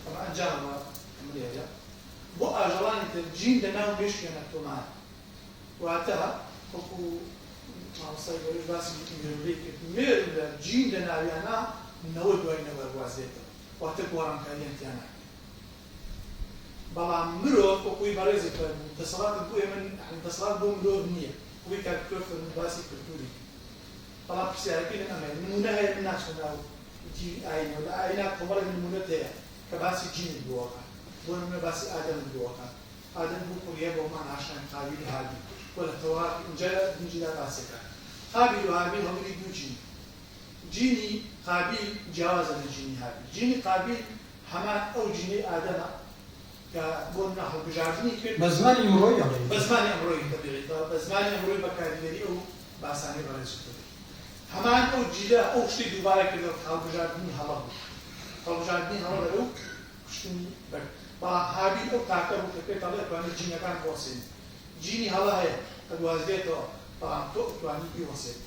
ئەمە ئەنجامە لێرە بۆ ئاژەڵانی تر جین لە ناو مێشکیانە تۆمارە واتە وەکو مامۆستای گەورەش باسی مێروولەی کرد مێروولە جین لە ناویانە نەوە دوای نەوە ئەگوازرێتەوە واتە گۆڕانکاریان تیا ناکرێت بەڵام مرۆڤ وەکوی بەڕێزت فەرموو دەسەڵاتت بۆ ئێمە یانی دەسەڵات بۆ مرۆڤ نییە وەکوی کاک دکتۆر فەرموو باسی کلتوری کرد بەڵام پرسیارەکەی من ئەمەیە نموونە هەیە من ناچمە ناو دیوی ئاینەوە لە ئاینا کۆمەڵێک نموونەت هەیە کە باسی جینت بۆ ئەکات بۆ نموونە باسی ئادەمت بۆ ئەکات ئادەم دوو کوڕی هەبوو هەمان ئاشناین قابیل و هابیل وە لە تەورات و ئینجیل ئینجیلا باسی ئەکات قابیل و هابیل هەڵگری دوو جینن جینی قابیل جیاوازە لە جینی هابیل جینی قابیل هەمان ئەو جینەی ئادەمە کە بۆ نمونە هەڵبژاردنی کرد. بە زمانی ئیمڕۆیی ئەڵێی. بە زمانی ئەمڕۆیی تەبیعی بە زمانی ئەمڕۆی بە کاریگەری ئەو باسانەی بەڕێز کردی. هەمان ئەو جیلە ئەو شتەی دووبارە کردەوە کە هەڵبژاردنی هەڵە بوو. هەڵبژاردنی هەڵە بەرەو کوشتنی برد. بەڵام هابیل ئەو تاکە بوو کە پێت ئەڵێ ئەتوانی جینەکان بوەسێنی. جینی هەڵە هەیە ئەگوازرێتەوە بەڵام تۆ ئەتوانی بیوەسێنی.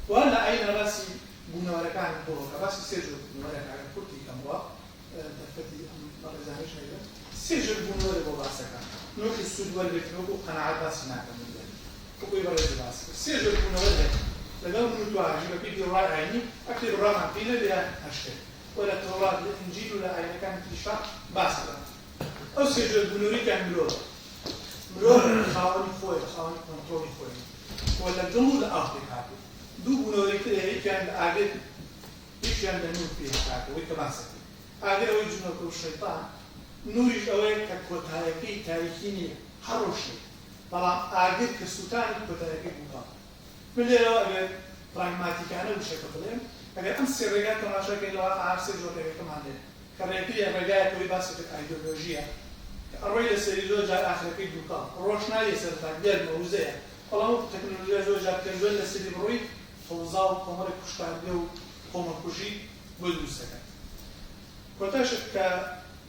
وە لە ئایینا باسی بوونەوەرەکانت بۆ کە باسی سێ جۆر بوونەوەرە کاکە کورتی کەمەوە دەرفەتی ئەم بەڕێزانەش نەگرم سێ جۆر بوونەوەرە بۆ باسەکە نۆکی سوود وەرگرتن وەکو قەناعەت باسی ناکەم من لێرە وەکو ئەوی بەڕێزت باسی کرد سێ جۆر بوونەوەر هەیە لەگەڵ من و تۆ هەژی بەپێی بیروڕای ئاینی ئەکرێ بڕوامان پێی نەبێ یان هەر شتێک وە لە تەورات لە ئینجیل و لە ئاینەکانی تریشا باس کراوە ئەو سێ جۆر بوونەوەرێکیان مرۆڤە مرۆڤ خاوەنی خۆیە خاوەنی کۆنترۆڵی خۆیە وە لە گڵ و لە ئاو پێکهاتووە دوو بوونەوەری تر هەیە یەکیان لە ئاگر یەکیان لە نوور پێکهاتووە ئەوەی کە باسەکەی ئاگر ئەوەی جنۆکە و شەیتان نووریش ئەوەیە کە کۆتایەکەی تاریکی نییە هەر ڕۆشنە بەڵام ئاگر کە سووتانی کۆتایەکەی دووکەڵە من لێرەوە ئەگەر پراگماتیکانە وشەکە بڵێم ئەگەر ئەم سێ ڕێگا تەماشا کەین لە واقع هەر سێ جۆر ڕێگەکەمان هەیە کە ڕێگریە ڕێگایەک ئەوەی باست کرد ئایدۆلۆژییە کە ئەڕۆی لەسەری زۆر جار ئاخرەکەی دووکەڵ ڕۆشناییە سەرەتا گەرمە وزەیە بەڵام وەکو تەکنۆلۆژیا زۆر جار کە زۆر لەسەری بڕۆی فەوزا و کۆمەڵێک کوشتارگە و کۆمەڵکوژی بۆ دروست دەکات. کۆتا شت کە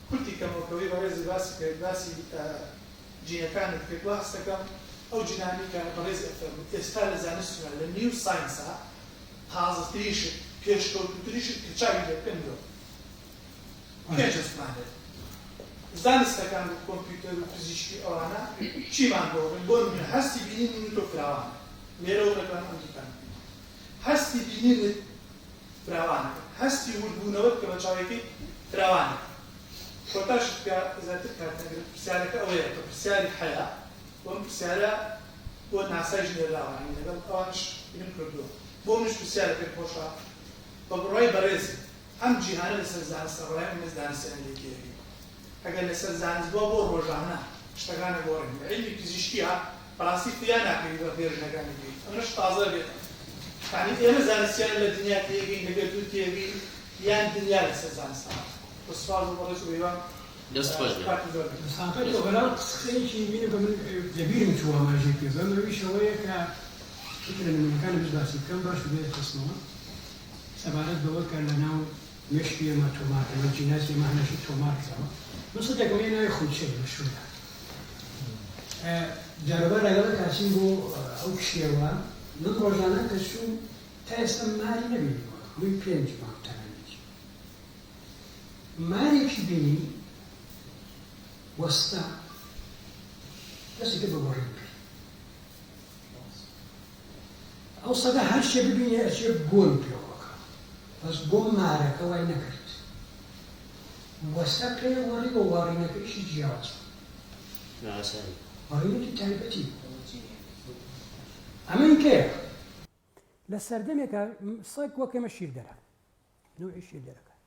کورتی کەمەوە کە ئەوەی بەڕێزت باسی کرد باسی. جینەکانت کرد، وا هەست دەکەم ئەو جینانەی کە بەڕێزی ئەفەرموو ئێستا لە زانستینا لە new science ا تازەترین شت پێشکەوتووترین شت کە چاوی لێ بکەن مرۆڤ پێنج هەستمان هەیە زانستەکان و کۆمپیوتەر و پزیشکی ئەوانە چیمان بۆ بڵێن بۆ نمونە هەستی بینینی من و تۆ فراوانە لێرەوە دەتوانم ئەم دوکانە ببینم هەستی بینینت فراوانە هەستی وردبوونەوەت کە بە چاوێکەی فراوانە کۆتا شت کە زیاتر کات نەگرم پرسیارەکە ئەوەیە کە پرسیاری حەیا و ئەم پرسیارە بۆ ناسایش نێراوە یانی لەگەڵ ئەوانش ئینم کردووە بۆ منیش پرسیارە پێم خۆشە بە بڕوای بەڕێزت ئەم جیهانە لەسەر زانستە ڕای ئێمە زانستیانە لێی تێئەگەین ئەگەر لەسەر زانست بووە بۆ ڕۆژانە شتەکان ئەگۆڕێن لە عیلمی پزیشکیا بەڕاستی فریا ناکەوی بە ڤێرژنەکانی گەیت ئەمەش تازە بێت یانی ئێمە زانستیانە لە دنیا تێگەین لە گەردوون تێگەین یان دنیا لەسەر زانست ئەڕوات سوپاس بۆ بەڕێز و بەهیوام دەست خۆش بێت. کاتم زۆر نەگرت. ساقی تۆ بەناو قسەیەکی بینم کە من لەبیرم چوو ئاماژەی پێ بەم ئەویش ئەوەیە کە یەکێ لە نموونەکانی بس باسی بکەم باش بێت خستمەوە سەبارەت بەوە کە لەناو مێشکی ئێمە تۆمار کراوە جیناتی ئێمە هەنەشی تۆمار کراوە من سەدێکم هەیە ناوی خونچەیە مەشهورە جاروبار لەگەڵ کاسیم بۆ ئەو کشێوە من ڕۆژانە کە چووم تا ئێستا ماری نەبینیوە هەمووی پێنج مانگ تەمەنێتی مارێکی بینی وەستا دەستی کرد بە گۆڕین پێی ئەو سەگە هەر شتێ ببینێ ئەچێ گۆن پێوە ئەکا بەس بۆ مارەکە وای نەکرد وەستا پێی وەڕی و وەڕینەکەیشی جیاواز بوو نائاسایی وەڕینێکی تایبەتی بوو ئەمەی کێیە؟ لە سەردەمێکا سەگ وەک ئێمە شیردەرە نەوعی شیردەرەکان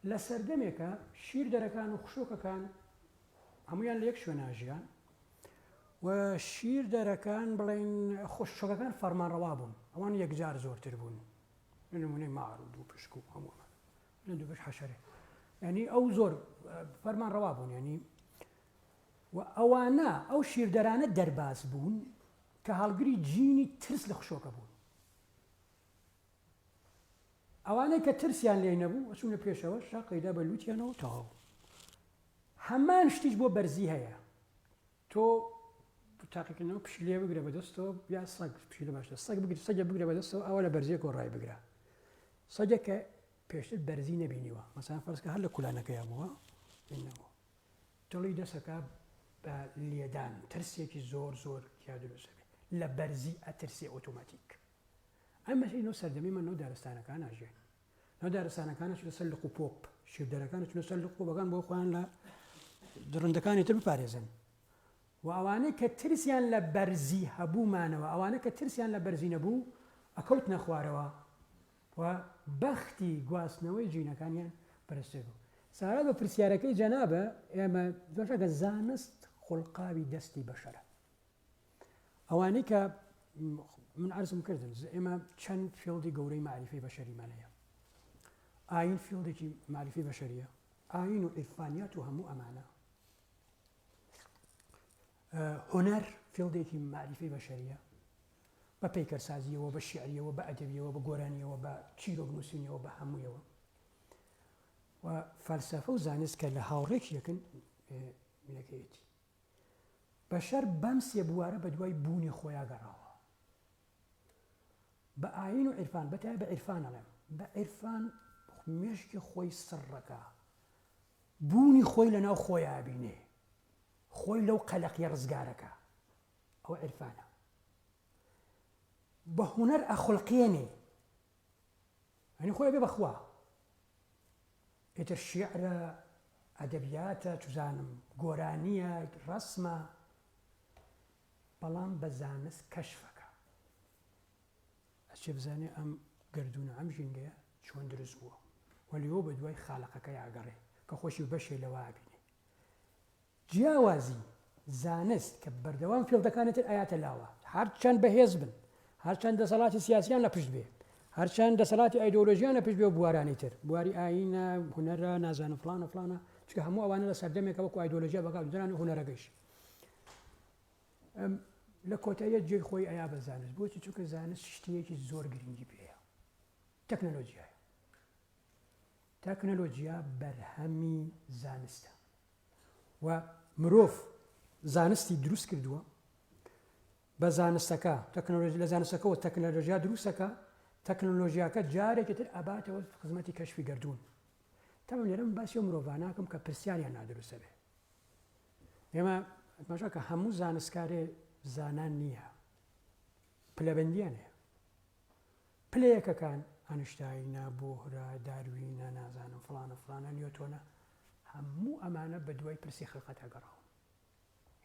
لە سەردەمێکا شیردەرەکان و خشۆکەکان هەمویان لە یەک شوێنا ژیان و شیردەرەکان بڵێن خشۆکەکان فەرمانڕەوا بوون ئەوان یەکجار زۆرتر بوون لە نمونەی مار و دوو پشک و هەموو لە دوو پشک حەشەرێ ینی ئەو زۆر فەرمانڕەوا بوون ینی و ئەوانە ئەو شیردەرانە دەرباز بوون کە هەڵگری جینی ترس لە خشۆکە بوون. ئەوانەی کە ترسیان لێی نەبوو ئەچوونە پێشەوە شەق ئەیدا بە لوتیانەوە تەواو. هەمان شتیش بۆ بەرزی هەیە. تۆ تاقیکردنەوە پشیلەیە بگرە بەدەستەوە یا سەگ پشیلە باشتر سەگ بگرە سەگە بگرە بەدەستەوە ئەوە لە بەرزیەکەوە ڕای بگرە سەگەکە پێشتر بەرزی نەبینیوە مەسەلەن فەرزکە هەر لە کولانەکەیا بووە نەبووە دڵی دەسەکا بە لێدان ترسێکی زۆر زۆر تیا دروست ئەبێ لە بەرزی ئەترسێ ئۆتۆماتیک ئەم مەسەی نۆ سەردەمی من نۆ دارستانەکان ئەژێن نۆ دارستانەکان چونە سەر لق و پۆپ شیردەرەکان چونە سەر لق پۆپەکان بۆ خۆیان لە دڕندەکانی تر بپارێزن و ئەوانەی کە ترسیان لە بەرزی هەبوومانەوە ئەوانە کە ترسیان لە بەرزی نەبوو ئەکەوت نەخوارەوە و بەختی گواستنەوەی جینەکانیان بەرزتر بوو. سەبارەت بە پرسیارەکەی جەنابە ئێمە زۆر زانست خوڵقاوی دەستی بەشەرە. ئەوانەی کە من عەرزم کردن ئێمە چەند field ی گەورەی مەعریفەی بەشەریمان هەیە. ئاین field ێکی مەعریفەی بەشەریە. ئاین و عیرفانیات و هەموو ئەمانە. هونەر field ێکی مەعریفەی بەشەریە. بە پەیکەرسازییەوە، بە شیعرییەوە، بە ئەدەبییەوە، بە گۆرانییەوە، بە چیرۆک نووسینیەوە، بە هەموویەوە. و فەلسەفە و زانست کە لە هاوڕێکی یەکن یەکەیەتی. بەشەر بەم سێ بوارە بە دوای بوونی خۆیا گەڕاوە. بە ئایین و عیرفان، بە تایبەت بە عیرفان ئەڵێم، بە عیرفان مێشکی خۆی سڕ ئەکا. بوونی خۆی لە ناو خۆیا ئەبینێ. خۆی لەو قەلەقیە ڕزگارەکا. ئەوە عیرفانە بە هونەر ئەخولقێنێ یانی خۆی ئەبێ بە خوا ئیتر شیعرە ئەدەبیاتە چزانم گۆرانیە ڕەسمە بەڵام بە زانست کەشفەکە ئەچێ بزانێ ئەم گردونە ئەم ژینگەیە چۆن دروست بووە وەلیەوە بە دوای خاڵقەکەی ئاگەڕێ کە خۆشی بەشێ لەوە بینێ جیاوازی زانست کە بەردەوام field ەکانی تر ئەیاتە لاوە، هەرچەند بەهێز بن، هەرچەند دەسەڵاتی سیاسیان لە پشت بێ، هەرچەند دەسەڵاتی ئایدۆلۆژیان لە پشت بێ و بوارانی تر، بواری ئایینە، هونەرە، نازانم فڵانە فڵانە، چونکە هەموو ئەوانە لە سەردەمێکە وەکو ئایدۆلۆژیا بەکار دەران و هونەرەکەیش. لە کۆتاییە جێی خۆی ئەیا بە زانست، بۆچی؟ چونکە زانست شتێکی زۆر گرنگی پێیە، تەکنەلۆژیایە. تەکنەلۆژیا بەرهەمی زانستە و مرۆڤ زانستی دروست کردووە بە زانستەکە تەکنەلۆژی لە زانستەکەەوە تەکنەلۆژیا دروستەکە تەکنەلۆژیاکە جارێکی تر ئەباتەوە خزمەتی کەشفی گردون تەبعەن لێرە من باسی ئەو مرۆڤانەکەم کە پرسیاریان نادروستە بێ ئێمە تماشا کە هەموو زانستکارێ زانان نییە پلەبەندیان هەیە پلەیەکەکان ئەنشتاینە بۆهرا داروینە نازانم فلانە فلانە نیۆتۆنە هەموو ئەمانە بە دوای پرسی خلقەت ئەگەڕاون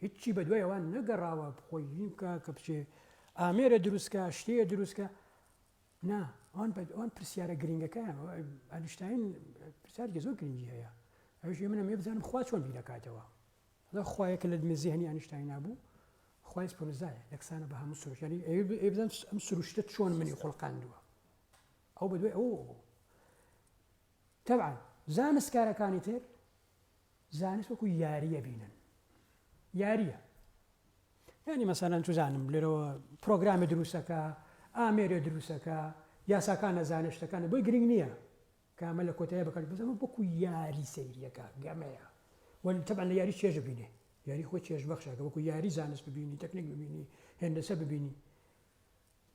هیچی بە دوای ئەوان نەگەڕاوە خۆی بکە کە بچێ ئامێرە دروستکە شتەیە دروستکە نا ئەوان بە ئەوان پرسیارە گرنگەکەیان ئەنشتاین پرسیارێکی زۆر گرنگی هەیە ئەویش من ئەمەوێ بزانم خوا چۆن بیرەکاتەوە ئەو خوایە کە لە زیهنی ئەنشتاینا بوو خوای سپۆنزایە یەکسانە بە هەموو سروشت یعنی ئەوێ بزانم ئەم سروشتە چۆن منی خوڵقاندووە ئەو بەدوای ئەوە بوو تەبعا زانستکارەکانی تر زانست وەکو یاریە بینن یاریە یانی مەسەلەن چزانم لێرەوە پرۆگرامێ دروستەکا ئامێرێ دروستەکا یاساکان ئەزانێ شتەکان بۆی گرنگ نییە کە ئەمە لە کۆتایی بەکار بەس ئەمە وەکو یاری سەیریەکە گەمەیە وە تەبعەن لە یاری چێژ ببینێ یاری خۆی چێژ بەخشە کە وەکو یاری زانست ببینی تەکنیک ببینی هێندەسە ببینی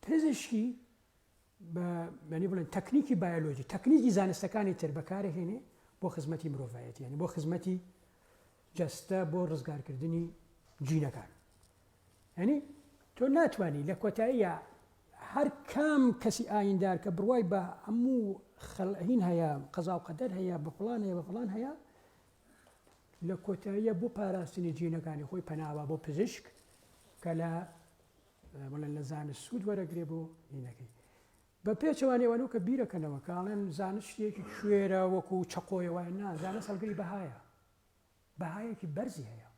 پزیشکی بە یانی بڵێن تەکنیکی بایۆلۆجی تەکنیکی زانستەکانی تر بەکارهێنێ بۆ خزمەتی مرۆڤایەتی یانی بۆ خزمەتی جەستە بۆ ڕزگارکردنی جینەکان یعنی تۆ ناتوانی لە کۆتاییە هەر کام کەسی ئایندار کە بڕوای بە هەموو خەلهین هەیە قەزا و قەدەر هەیە بە فڵان هەیە بە فڵان هەیە لە کۆتاییە بۆ پاراستنی جینەکانی خۆی پەناوە بۆ پزیشک کە لە بڵێن لە زانست سوود وەرەگرێ بۆ هینەکەی بە پێچەوانەی ئەوانەوە کە بیرەکەنەوە کە ئەڵێن زانست شتێکی کوێرە وەکو چەقۆیە وایە نا زانست هەڵگری بەهایە بەهایەکی بەرزی هەیە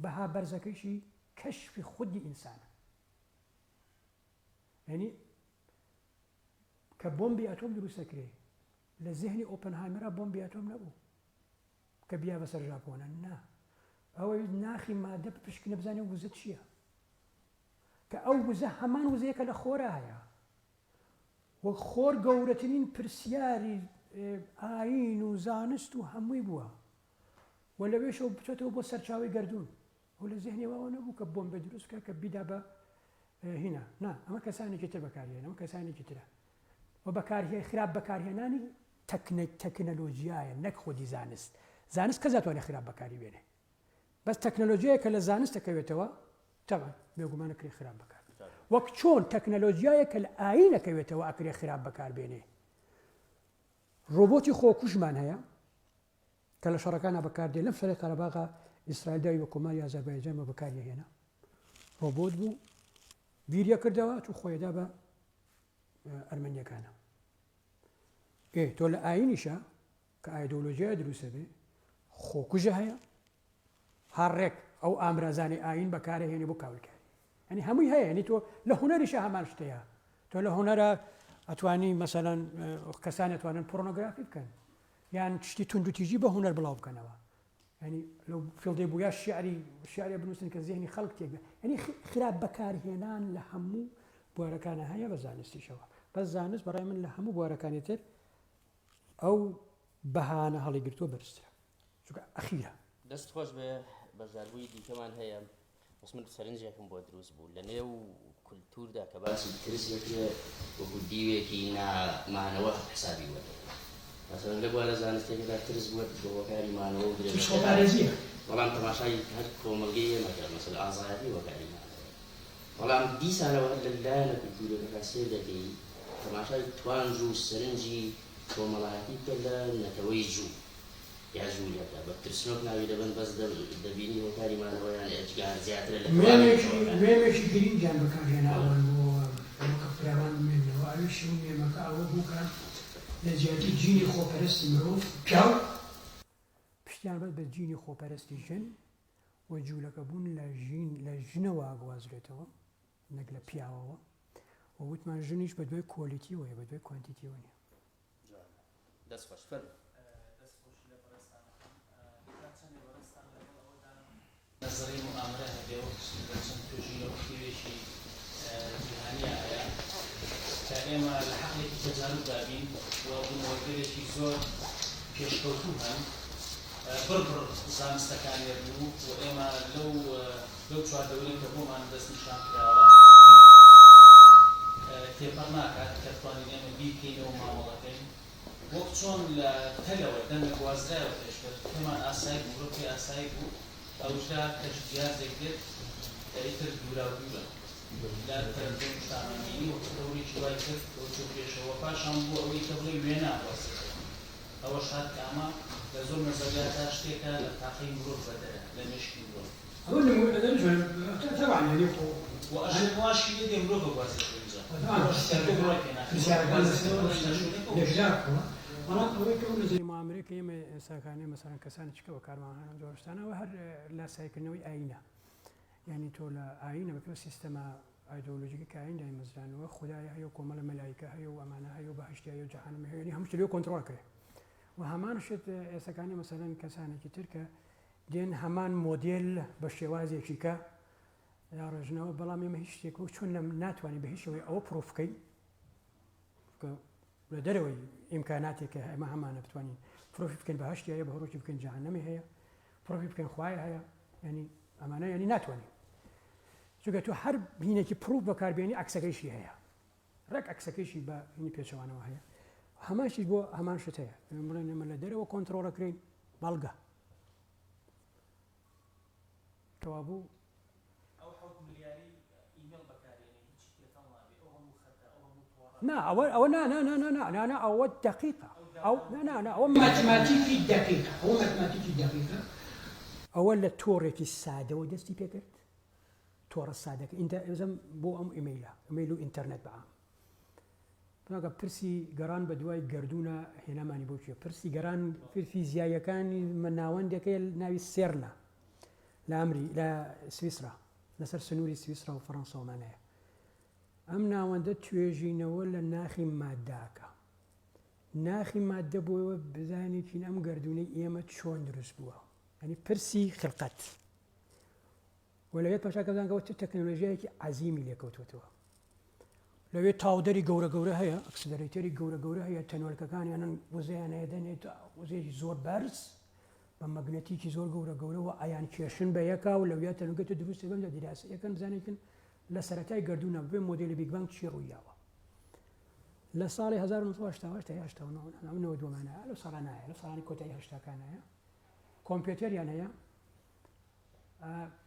بەها بەرزەکەیشی کەشفی خودی ئینسانە یعنی کە بۆمبی ئەتۆم دروستەکرێ لە زیهنی ئۆپنهایمەرا بۆمبی ئەتۆم نەبوو کە بیا بەسەر ژاپۆنە نا ئەوەی ناخی مادە بپشکنە بزانێ وزە چییە کە ئەو وزە هەمان وزەیە کە لە خۆرا هەیە و خۆر گەورەترین پرسیاری ئایین و زانست و هەمووی بووە و لەوێشەوە بچێتەوە بۆ سەرچاوەی گەردوون و لە زیهنی واوە نەبوو کە بۆمبە دروست بکە کە بیدا بە هینا نا ئەمە کەسانێکی تر بەکارهێن ئەمە کەسانێکی ترە و بەکارهێ خراپ بەکارهێنانی تەکنەلۆجیایە نەک خودی زانست زانست کەس ناتوانێت خراپ بەکاری بێنێ بەس تەکنەلۆجیایە کە لە زانست ئەکەوێتەوە تەبعەن بێگومان ئەکرێ خراپ بەکار وەک چۆن تەکنەلۆجیایە کە لە ئایین ئەکەوێتەوە ئەکرێ خراپ بەکار بێنێ ڕۆبۆتی خۆکوژمان هەیە کە لە شەڕەکانە بەکاردێ لەم شەڕی قەرەباغا ئیسرائیل داوی بە کۆماری ئازەربایجان بە بەکاری هێنا ڕۆبۆت بوو بیریە کردەوە تو خۆیدا بە ئەرمەنیەکانە ئێ تۆ لە ئاینیشە کە ئایدۆلۆژیای دروست ئەبێ خۆکوژە هەیە هەر ڕێک ئەو ئامرازانی ئاین بەکارەهێنێ بۆ کاولکاری یعنی هەمووی هەیە یعنی تۆ لە هونەریشە هەمان شتەیە تۆ لە هونەرە ئەتوانی مەسەلەن کەسان ئەتوانن پۆرنۆگرافی بکەن یان شتی توندوتیژی بە هونەر بڵاو بکەنەوە ینی لەو field ێ بوو یا شعری شعرێ بنووسن کە زیهنی خەڵک تێک بێ ینی خراپ بەکارهێنان لە هەموو بوارەکانە هەیە بە زانستیشەوە بەس زانست بەڕای من لە هەموو بوارەکانی تر ئەو بەهانە هەڵیگرتووە بەرزترە چونکە ئەخیرە. دەست خۆش بێ بەشداربووی دیکەمان هەیە بەس من سەرنجێکم بۆ دروست بوو لە نێو کولتووردا کە باسی ترس دەکرێ وەکو دیوێکی نا مانەوە حسابی بۆ دەکرێ مەسەلەن لە بوارە زانستیەکەدا ترس بووە بە هۆکاری مانەوە و درێژە ترس خۆپارێزیە. بەڵام تەماشای هەر کۆمەڵگەی ئێمە کە مەسەلەن ئازایەتی هۆکاری مانەوەیە بەڵام دیسانەوە هەر لە لایەنە کولتووریەکەدا سەیر دەکەی تەماشای توانج و سەرنجی کۆمەڵایەتی بکە لە نەتەوەی جوو یا جوولەکە بە ترسنۆک ناوی دەبەن بەس دەبینی هۆکاری مانەوەیان ئێجگار زیاترە لە تەواوی نەتەوەکان. مێمێکی گرینگیان بەکارهێناوە بۆ ئەوە کە فراوان بمێننەوە ئەویش ئەو مێمەکە ئەوە بوو کە لە جیاتی جینی خۆپەرستی مرۆڤ، پیاو، پشتیان بەست بە جینی خۆپەرستی ژن و جوولەکە بوون لە ژین لە ژنەوە ئەگوازرێتەوە نەک لە پیاوەوە و وتمان ژنیش بە دوای quality وەیە بە دوای quantity وە نیە. جوانە دەست خۆش فەرموو. دەست خۆشی لە بەڕێزتان ئەکەم. تا چەندێ بەڕێزتان لەگەڵ ئەوەدان نەزەری موئامەرە هەبێ وەک لە چەند توێژینەوە کتێبێکی جیهانیا هەیە کە ئێمە لە حەقلێکی تەجاروبدا بین و بوونەوەرگەلێکی زۆر پێشکەوتوو هەن. بڕ بڕ زانستەکان یەکن و ئێمە لەو لەو چواردەورەی کە بۆمان دەستنیشان کراوە تێپەڕ ناکات کە بتوانین ئێمە بیرکەینەوە و مامەڵە کەین وەک چۆن لە تەلەوە دەنگ گوازرایەوە پێشتر پێمان ئاسایی بوو مرۆڤ پێی ئاسایی بوو ئەوجا کەش جیازێک دێت کە ئیتر دووراو دوورە لە تەلەفزیۆن و شتانە بینی و تەتەورێکی وای کرد کە چووە پێشەوە پاشان بووە ئەوەی کە بڵێی وێنە ئەگوازرێتەوە ئەوەش هات کە ئەمە لە زۆر نەزەریاتا شتێکە لە تاقەی مرۆڤ بەدەرە لە مێشکی مرۆڤ. ئەوە نموونە تەبعەن یانی خۆ. وە ئەشێ واشی لێ دێ مرۆڤ ئەگوازێتەوە ئینجا ئەوەش تۆ بڕوای پێ ناکەی مرۆڤ ئەگوازێتەوە لە شوێنێکەوە بۆ شوێنێک. بەڵام ئەوەی کە ئەو نەزەری موئامەرەیە کە ئێمە ئێستاکانێ مەسەلەن کەسانی چ کە بەکارمان هەن ئەم جۆرە شتانە ئەوە هەر لاساییکردنەوەی ئایینە یانی تۆ لە ئایینە بەپێی ئەو سیستەمە ئایدۆلۆژیکە کە ئایین دایمەزرانەوە خودایە هەیە و کۆمەڵە مەلایکە هەیە و ئەمانە هەیە و بەهەشتی هەیە و جەهەنەم هەیە یانی هەموو شت لەوێ کۆنترۆڵ کرێ و هەمان شت ئێستاکانێ مەسەلەن کەسانێکی تر کە دێن هەمان مۆدێل بە شێوازێکی کە داڕێژنەوە بەڵام ئێمە هیچ شتێک وەک چۆن ناتوانین بە هیچ شێوەیە ئەوە proof بکەین کە لە دەرەوەی ئیمکاناتێک کە ئێمە هەمانە بتوانین proof ی بکەین بەهەشتی هەیە بەهرۆکی بکەین جەهەنەمی هەیە proof ی بکەین خوای هەیە ینی ئەمانە ینی ناتوانین چونکە تۆ هەر هینێکی proof بەکاربێنی عەکسەکەیشی هەیە ڕێک عەکسەکەیشی بە هینی پێچەوانەوە هەیە هەمان شتیش بۆ هەمان شت هەیە بڵێن ئێمە لە دەرەوە کۆنترۆڵەکرین بەڵگە کەوابوو ئەو حەوت ملیاری ئیمێڵ بەکارێنێ هیچی تێکەڵ نابێ ئەو هەموو خەتە ئەو هەموو تۆڕە. نا ئەوە ئەوە نا نا نا نا نا نا نا ئەوە دەقیقە ئەو نا نا نا ئەوە ماتماتیکی دەقیقە ئەوە ماتماتیکی دەقیقە ئەوە لە تۆڕێکی سادەوە دەستی پێکرد تۆڕە سادەکە ئینتە ئێزم بۆ ئەم ئیمەیلە ئیمەیل و ئینتەرنێت بەعام کاکە پرسی گەڕان بە دوای گەردوونە هێنامانی بۆ کوێ پرسی گەڕان فیزیاییەکانی ناوەندێکەیە ناوی سێرنە لە ئەمری لە سویسرا لەسەر سنووری سویسرا و فەڕەنساومانەیە ئەم ناوەندە توێژینەوە لە ناخی ماداکە ناخی مادە بۆەوە بزانێکین ئەم گردونەی ئێمە چۆن دروست بووە ینی پرسی خلقەت و لەوێ پاشا کە بزانن چ تەکنەلۆژیایەکی عەزیمی لێکەوتووەتەوە. لەوێ تاودەری گەورە گەورە هەیە، accelerator ی گەورە گەورە هەیە، تەنۆلکەکانیانن وزەیان هەیە دەنێت وزەیەکی زۆر بەرز بە مەگنەتیکی زۆر گەورە گەورەوە ئەیان کێشن بە یەکا و لەویا تەنۆلکە دروست بن لە دیراسە یەکەن بزانێکن لە سەرەتای گەردوونە بێ مۆدێلی Big Bang چی ڕوویاوە. لە ساڵی 1988 89 92 لەو ساڵانایە لە ساڵانی کۆتایی هەشتاکانایە کۆمپیوتەریان هەیە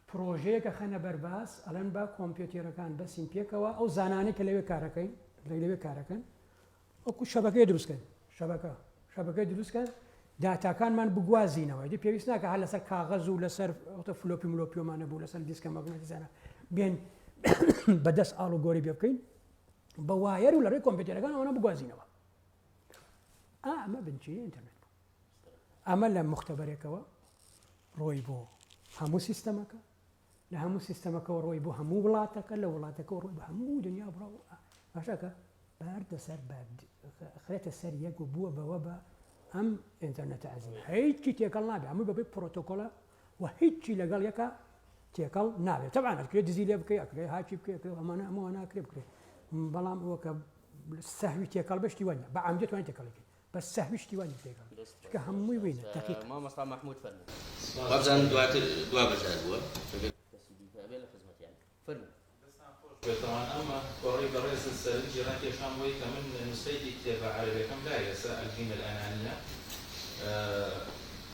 پرۆژەیەک ئەخەنە بەر باس ئەڵێن با کۆمپیۆتێرەکان بەسین پێکەوە ئەو زانانەی کە لەوێ کارەکەین لەوێ کارەکەن وەکو شەبەکەی دروستکەن شەبەکە شەبەکەی دروستکەن داتاکانمان بگوازینەوە دی پێویست ناکە هەر لەسەر کاغەز و لەسەر ئەوتە floppy ملۆپیۆمانە بوو لەسەر دیسکە مەگنەتیزانە بێن بەدەست ئاڵ و گۆری پێ بکەین بە wire و لە ڕێی کۆمپیوتەرەکان ئەوانە بگوازینەوە ئەمە بنچینەی ئینتەرنێت بوو ئەمە لە موختەبەرێکەوە ڕۆی بۆ هەموو سیستەمەکە لە هەموو سیستەمەکەەوە ڕۆی بۆ هەموو وڵاتەکە لە وڵاتەکە ڕۆی بە هەموو دنیا بڕۆ باشەکە باردە سەر خرێتە سەر یەک و بووە بەوە بە ئەم ئینتەرنێتە عەزیمە هیچی تێکەڵ نابێ هەمووی بەبێ پرۆتۆکۆلە و هیچی لەگەڵ یەکە تێکەڵ نابێت تەبعەن ئەکرێ دزی لێ بکەی ئەکرێ هاکی بکەی ئەکرێ ئەمانە ئەمەوە ناکرێ بکرێ بەڵام ئەوە کە سەهوی تێکەڵ بەشتی وانە بە عەمدی توانین تێکەڵی بکەین بەس سەهوی شتی وا نیە تێکەڵ چونکە هەمووی وینە دەقیق. مامۆستا مەحمود فەرموو. وابزانم دواتر دوا بەشدار بووە ئەگەر کەسی دیکە هەبێ لە خزمەتیان فەرموو. دەستتان خۆش بێت تەوان ئەمە کۆڕەی بەڕێزت سەرنجی ڕاکێشام بۆی کە من نوسخەیەکی کتێبە عەرەبیەکەم لایە ئێستا الجین الانانیە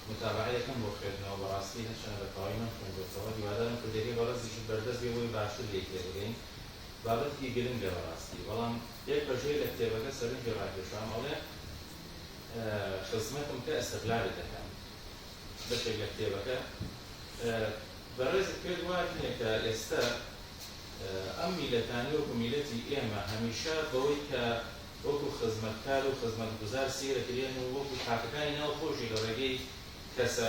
متابعەیەکەم بۆ خوێندنەوە بەڕاستی هەرچەنە بە تەواوی نەمخوێندۆتەوە هیوادارم کوردیەکەی بەڕێزیشت بەردەست بێ بۆی باشتر لێی تێبگەین بابەتێکی گرنگە بەڕاستی بەڵام یەک بەشەی لە کتێبەکە سەرنجی ڕاکێشام ئەڵێ خزمەتم کە ئیستغلالت دەکەم بەشێک لە کتێبەکە بەڕێزت پێت وا نییە کە ئێستە ئەم میلەتانەی وەکو میلەتی ئێمە هەمیشە بەوەی کە وەکو خزمەتکار و خزمەتگوزار سەیرەکرێن و وەکو تاکەکانی ناو خۆشی لە ڕێگەی کەسە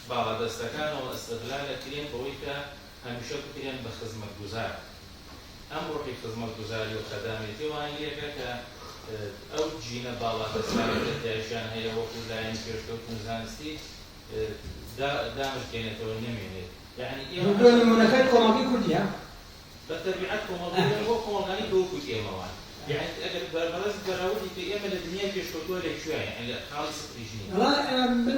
باڵادەستەکانەوە ئیستغلال ئەکرێن بەوەی کە هەمیشە بکرێن بە خزمەتگوزار. ئەم ڕۆحی خزمەتگوزاری و خەدامێتیە وایان لێکا کە ئەو جینە باڵادەستانەی کە تیایشیان هەیە وەکو لایەنی پێشکەوتن و زانستی دامرکێنێتەوە نەمێنێت. یەعنی ئێمە بۆ نموونەکەت کۆمەڵگەی کوردیە؟ بە تەبیعەت کۆمەڵگەی ئێمە وەک کۆمەڵگانی کە وەکو ئێمە وان. یەعنی ئەگەر بەڕێزت بەراوردی کەی ئێمە لە دنیای پێشکەوتووە لە کوێین؟ یەعنی لە خاڵی سفریش نین. وەڵا من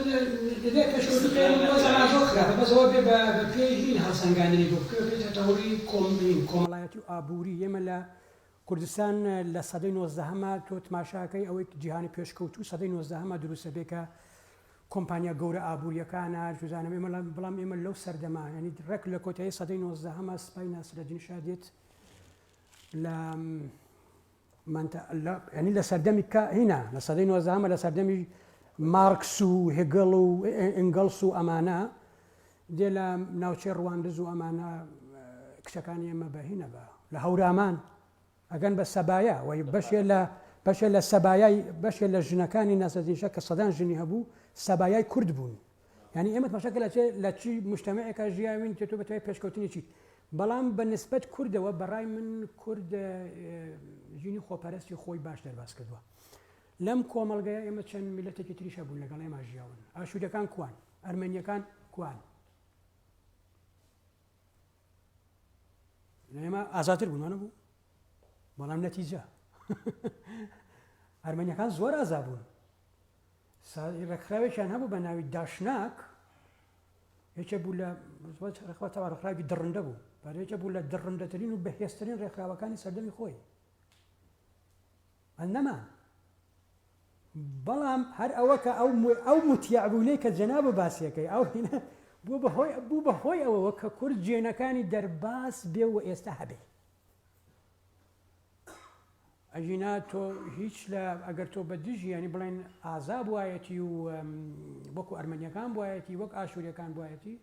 دنیای پێشکەوتوو پێم وەزعمان زۆر خراپە بەس ئەوە بێ بە بە پێی هین هەڵسەنگاندنی بۆ بکەی بە پێی تەتەوری کۆم کۆمەڵایەتی و ئابووری ئێمە لە کوردستان لە سەدەی نۆزدەهەما تۆ تماشاکەی ئەوەی جیهانی پێشکەوتوو سەدەی نۆزدەهەما دروستە بێ کە کۆمپانیا گەورە ئابووریەکانە چوزانم ئێمە بەڵام ئێمە لەو سەردەما یعنی ڕێک لە کۆتایی سەدەی نۆزدەهەما سپای ناسرەدین شا دێت لە ینی لە سەردەمی کە هینا لە سەدەی نۆزدەهەمە لە سەردەمی مارکس و هێگڵ و ئەنگڵس و ئەمانە دێ لە ناوچەی ڕواندز و ئەمانە کچەکانی ئێمە بە هینە بە لە هەورامان ئەگەن بە سەبایە وی بەشێ لە بەشێ لە سەبایای بەشێ لە ژنەکانی ناسەزینشە کە سەدان ژنی هەبوو سەبایای کورد بوون یعنی ئێمە تماشاکە لە چێ لە چی مجتمعێکا ژیاوین تۆ بەتوای پێشکەوتنی چیت بەڵام بە نسبەت کوردەوە بەڕای من کورد ژینی خۆپەرستی خۆی باش دەرباز کردووە لەم کۆمەڵگەیە ئێمە چەند میلەتێکی تریش هەبوون لەگەڵ ئێمە ژیاون ئاشوورەکان کوان ئەرمەنیەکان کوان ئێمە ئازاتر بوون بوو بەڵام نەتیجە ئەرمەنیەکان زۆر ئازا بوون ڕێکخراوێکیان هەبوو بە ناوی داشناک یەکێ بوو لە ڕێکخراوە ڕێکخراوی دڕندە بوو پارێکە بوو لە دڕندەترین و بەهێزترین ڕێکخراوەکانی سەردەمی خۆی ئەن نەمان بەڵام هەر ئەوە کە ئەو ئەو متیعبوونەی کە جەناب باسیەکەی ئەو هینە بوو بەهۆی بوو بەهۆی ئەوەوە کە کورد جێنەکانی دەرباز بێ و ئێستا هەبێ ئەگینا تۆ هیچ لە ئەگەر تۆ بە دژی یانی بڵێن ئازا بوایەتی و وەکو ئەرمەنیەکان بوایەتی وەک ئاشوریەکان بوایەتی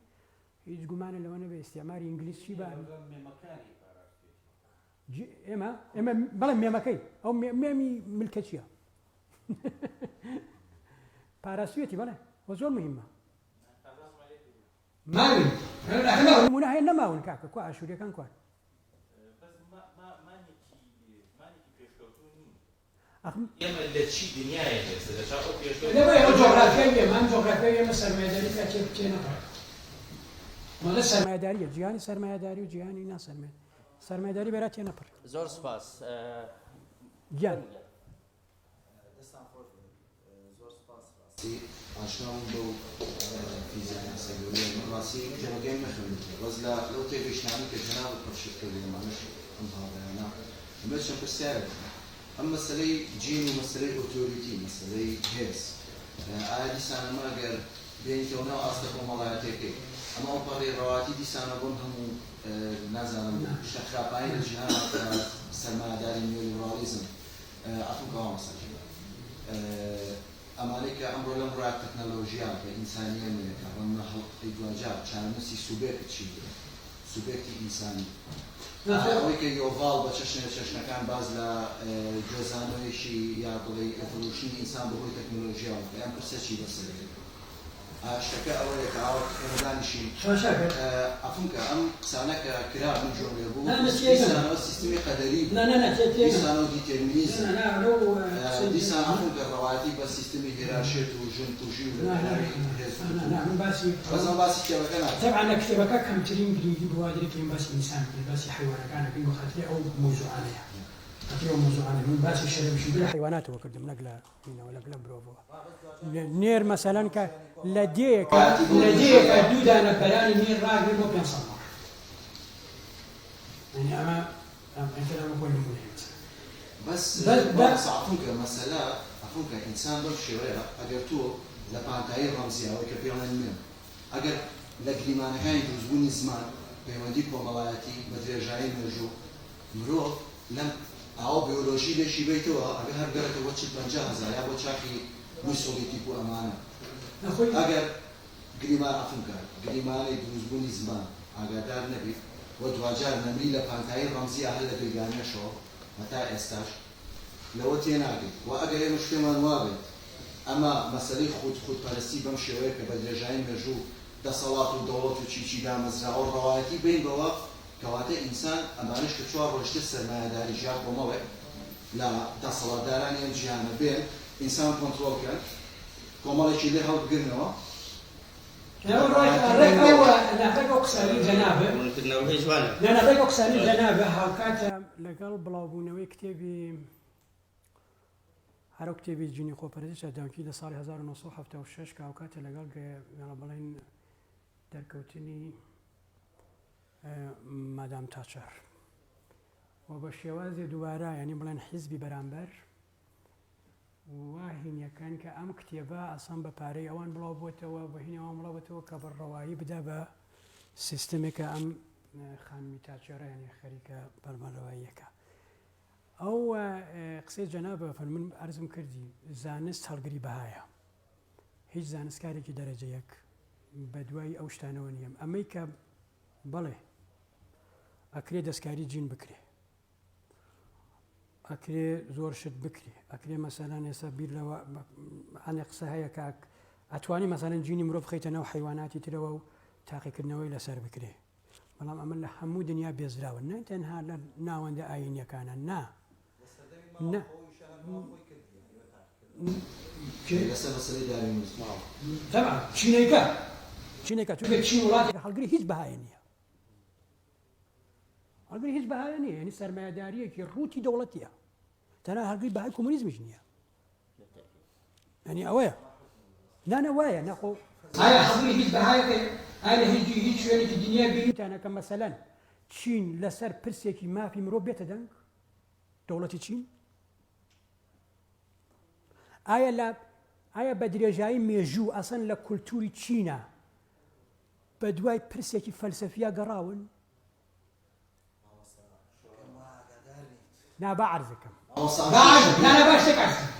هیچ گومانە لەوە نەبێ ئیستعماری ئینگلیز چی بە ئێمە ئێمە بەڵێ مێمەکەی ئەو مێمی ملکەچیە پاراستویەتی بەڵێ وە زۆر مهمە ماوین نمونە هەیە نەماون کاکە کوا ئاشوریەکان کوان ئێمە لە چی دنیایەک ئێستا لە چاو ئەو پێشکەوتوو لەبەر ئەو جۆغرافیای ئێمە ئەم جۆغرافیای ئێمە سەرمایەداری تیا تێ تێنەپەڕێت مەڵێ سەرمایەداریە جیهانی سەرمایەداری و جیهانی ناسەرمایە سەرمایەداری بەرا تێنەپەڕێت. زۆر سوپاس گیان. دەستان خۆش بێت زۆر سوپاس ڕاستی ئاشنا بووم بەو فیزیاناسە گەورەیە من ڕاستی کتێبەکەیم نەخوێندووەتەوە بەس لە لەو تێگەیشتنانەی کە جەنابت پەخشت کردی ئەمانەش ئەم هاوڕێیانە ئەمەوێت چەند پرسیارێک بکەم ئەم مەسەلەی جین و مەسەلەی authority مەسەلەی هێز ئایا دیسان ئەمە گەر بێنیتەوە ناو ئاستە کۆمەڵایەتیەکەی ئەمە ئەوپەڕی ڕەواتی دیسانە بۆم هەموو نازانم شتە خراپانەی لە جیهانا کە سەرمایەداری نیۆلیبراڵیزم عەفوم کە مامۆستا گیان ئەمانەی کە ئەمڕۆ لەم ڕا تەکنەلۆژیا کە ئینسانیە نوێیەکە ڕەنگە هەڵقەی دواجار چارەنووسی سوبێکت چی بێ سوبێکتی ئینسانی ئایا ئەوەی کە یۆڤاڵ بە چەشنە لە چەشنەکان باس لە گوێزانەوەیەکی یا بڵێی evolution ی ئینسان بەهۆی تەکنەلۆژیاوە بکا ئەم پرسە چی بەسەر دێ؟ ئایا شتەکە ئەوەیە کە ئاوەک ئێمە دانیشین عەفوم کە ئەم قسانە کە کرا من گوێم لێ بوو دیسانەوە سیستمی قەدەری بوو دیسانەوە دیتێرمینیزم دیسان عەفوم کە ڕەوایەتی بە سیستمی هێرارشێت و ژن کوژی و لە پێناوی هێز و بەس ئەمە باسی کتێبەکە ناکەم. تەبعەن لە کتێبەکە کەمترین گرینگی بۆ وادرێ کە ئێمە باسی ئینسان بکەین باسی حەیوانەکان ئەکەین بۆ خاتری ئەو مەوزوعانەیە خاتری ئەو مەوزوعانەیە من باسی شەرەبشیدە لە حەیواناتەوە کردم نەک لە هینەوە لە لە مرۆڤەوە نێر مەسەلەن کە لە دێیەکە لە دێیەکە دوو دانە بەرانی نێر ڕاگرن بۆ 500 مەڕ یعنی ئەمە ئەم ئەمە خۆی نموونەیە مەسەلەن بەس بەس بەس عەفوکە مەسەلە عەفوکە ئینسان بەم شێوەیە ئەگەر تۆ لە پانتایی ڕەمزی ئەوەی کە پێڵێن مێم ئەگەر لە گریمانەکانی دروستبوونی زمان پەیوەندی کۆمەڵایەتی بە درێژایی مێژوو مرۆڤ لەم ئاوە بیۆلۆژی لێکی بەیتەوە ئەبێ هەر بگەڕێتەوە بۆ 40 50 هەزار یا بۆ چاخی میسۆلیتیک و ئەمانە ئەگەر گریمان عەفوم کە گریمانەی دروستبوونی زمان ئاگادار نەبیت و دواجار نەمری لە پانتایی ڕەمزیا هەر لە گلگامێشەوە هەتا ئێستاش لەوە تێناگەیت و ئەگەر ئێمەش پێمان وابێت ئەمە مەسەلەی خود خودپەرستی بەم شێوەیە کە بە درێژایی مێژوو دەسەڵات و دەوڵەت و چی چی دامەزراوە ڕەوایەتی بەین بەوە کەواتە ئینسان ئەمانەش کە چوار ڕۆژ تر سەرمایەداری ژیا کۆمەڵێک لە دەسەڵاتدارانی ئەم جیهانە بێن ئینسان کۆنترۆڵ کەن کۆمەڵێکی لێ هەڵبگرنەوە ڕوونکردنەوەکەی جوانە. ڕێک ئەو قسانەی جەنابت هاوکاتە لەگەڵ بڵاوبوونەوەی کتێبی. هەر ئەو کتێبی جینی خۆپەرستی چەردانکی لە ساڵی 1976 کە ئەوکاتە لەگەڵ گەڵە بڵێن دەرکەوتنی مادام تاچەر و بە شێوازێ دووبارە یانی بڵێن حیزبی بەرامبەر وا هینەکان کە ئەم کتێبە ئەسان بە پارەی ئەوان بڵاو بۆتەوە بە هینی ئەوان بڵاو بۆتەوە کە بە ڕەوایی بدا بە سیستەمێکە ئەم خانمی تاچەرە یانی خەریکە فەرمانڕەواییەکە ئەو قسەی جەنابە فەرمون ئەرزم کردی زانست هەڵگری بەهایە هیچ زانستکارێکی دەرەجە یەک بە دوای ئەو شتانەوە نییە ئەمەی کە بەڵێ ئەکرێ دەستکاری جین بکرێ ئەکرێ زۆر شت بکرێ ئەکرێ مەسەلەن ئێستا بیر لەوە هەندێ قسە هەیە کاک ئەتوانی مەسەلەن جینی مرۆڤ بخەیتە ناو حیواناتی ترەوە و تاقیکردنەوەی لەسەر بکرێ بەڵام ئەمە لە هەموو دنیا بێزراوە نە تەنها لە ناوەندە ئایینیەکانە نا نا لەسەر مەسەلەی داروینیزم. تەبعەن چینەکە چینەکە چونکە چین وڵاتێکە هەڵگری هیچ بەهایە نییە هەڵگری هیچ بەهایە نییە یعنی سەرمایەداریەکی ڕووتی دەوڵەتیە تەنها هەڵگری بەهای کۆمۆنیزمیش نییە یعنی ئەوەیە نانە وایە نەخۆ ئایا هەڵگری هیچ بەهایەکە ئایا لە هیچ هیچ شوێنێکی دنیا بینیتانە کە مەسەلەن چین لەسەر پرسێکی مافی مرۆڤ بێتە دەنگ دەوڵەتی چین ئایا لە ئایا بە درێژایی مێژوو ئەسەن لە کولتوری چینە بە دوای پرسێکی فەلسەفیا گەڕاون؟ نا با عەرزەکەم نا نا با شتێک عەرز کەم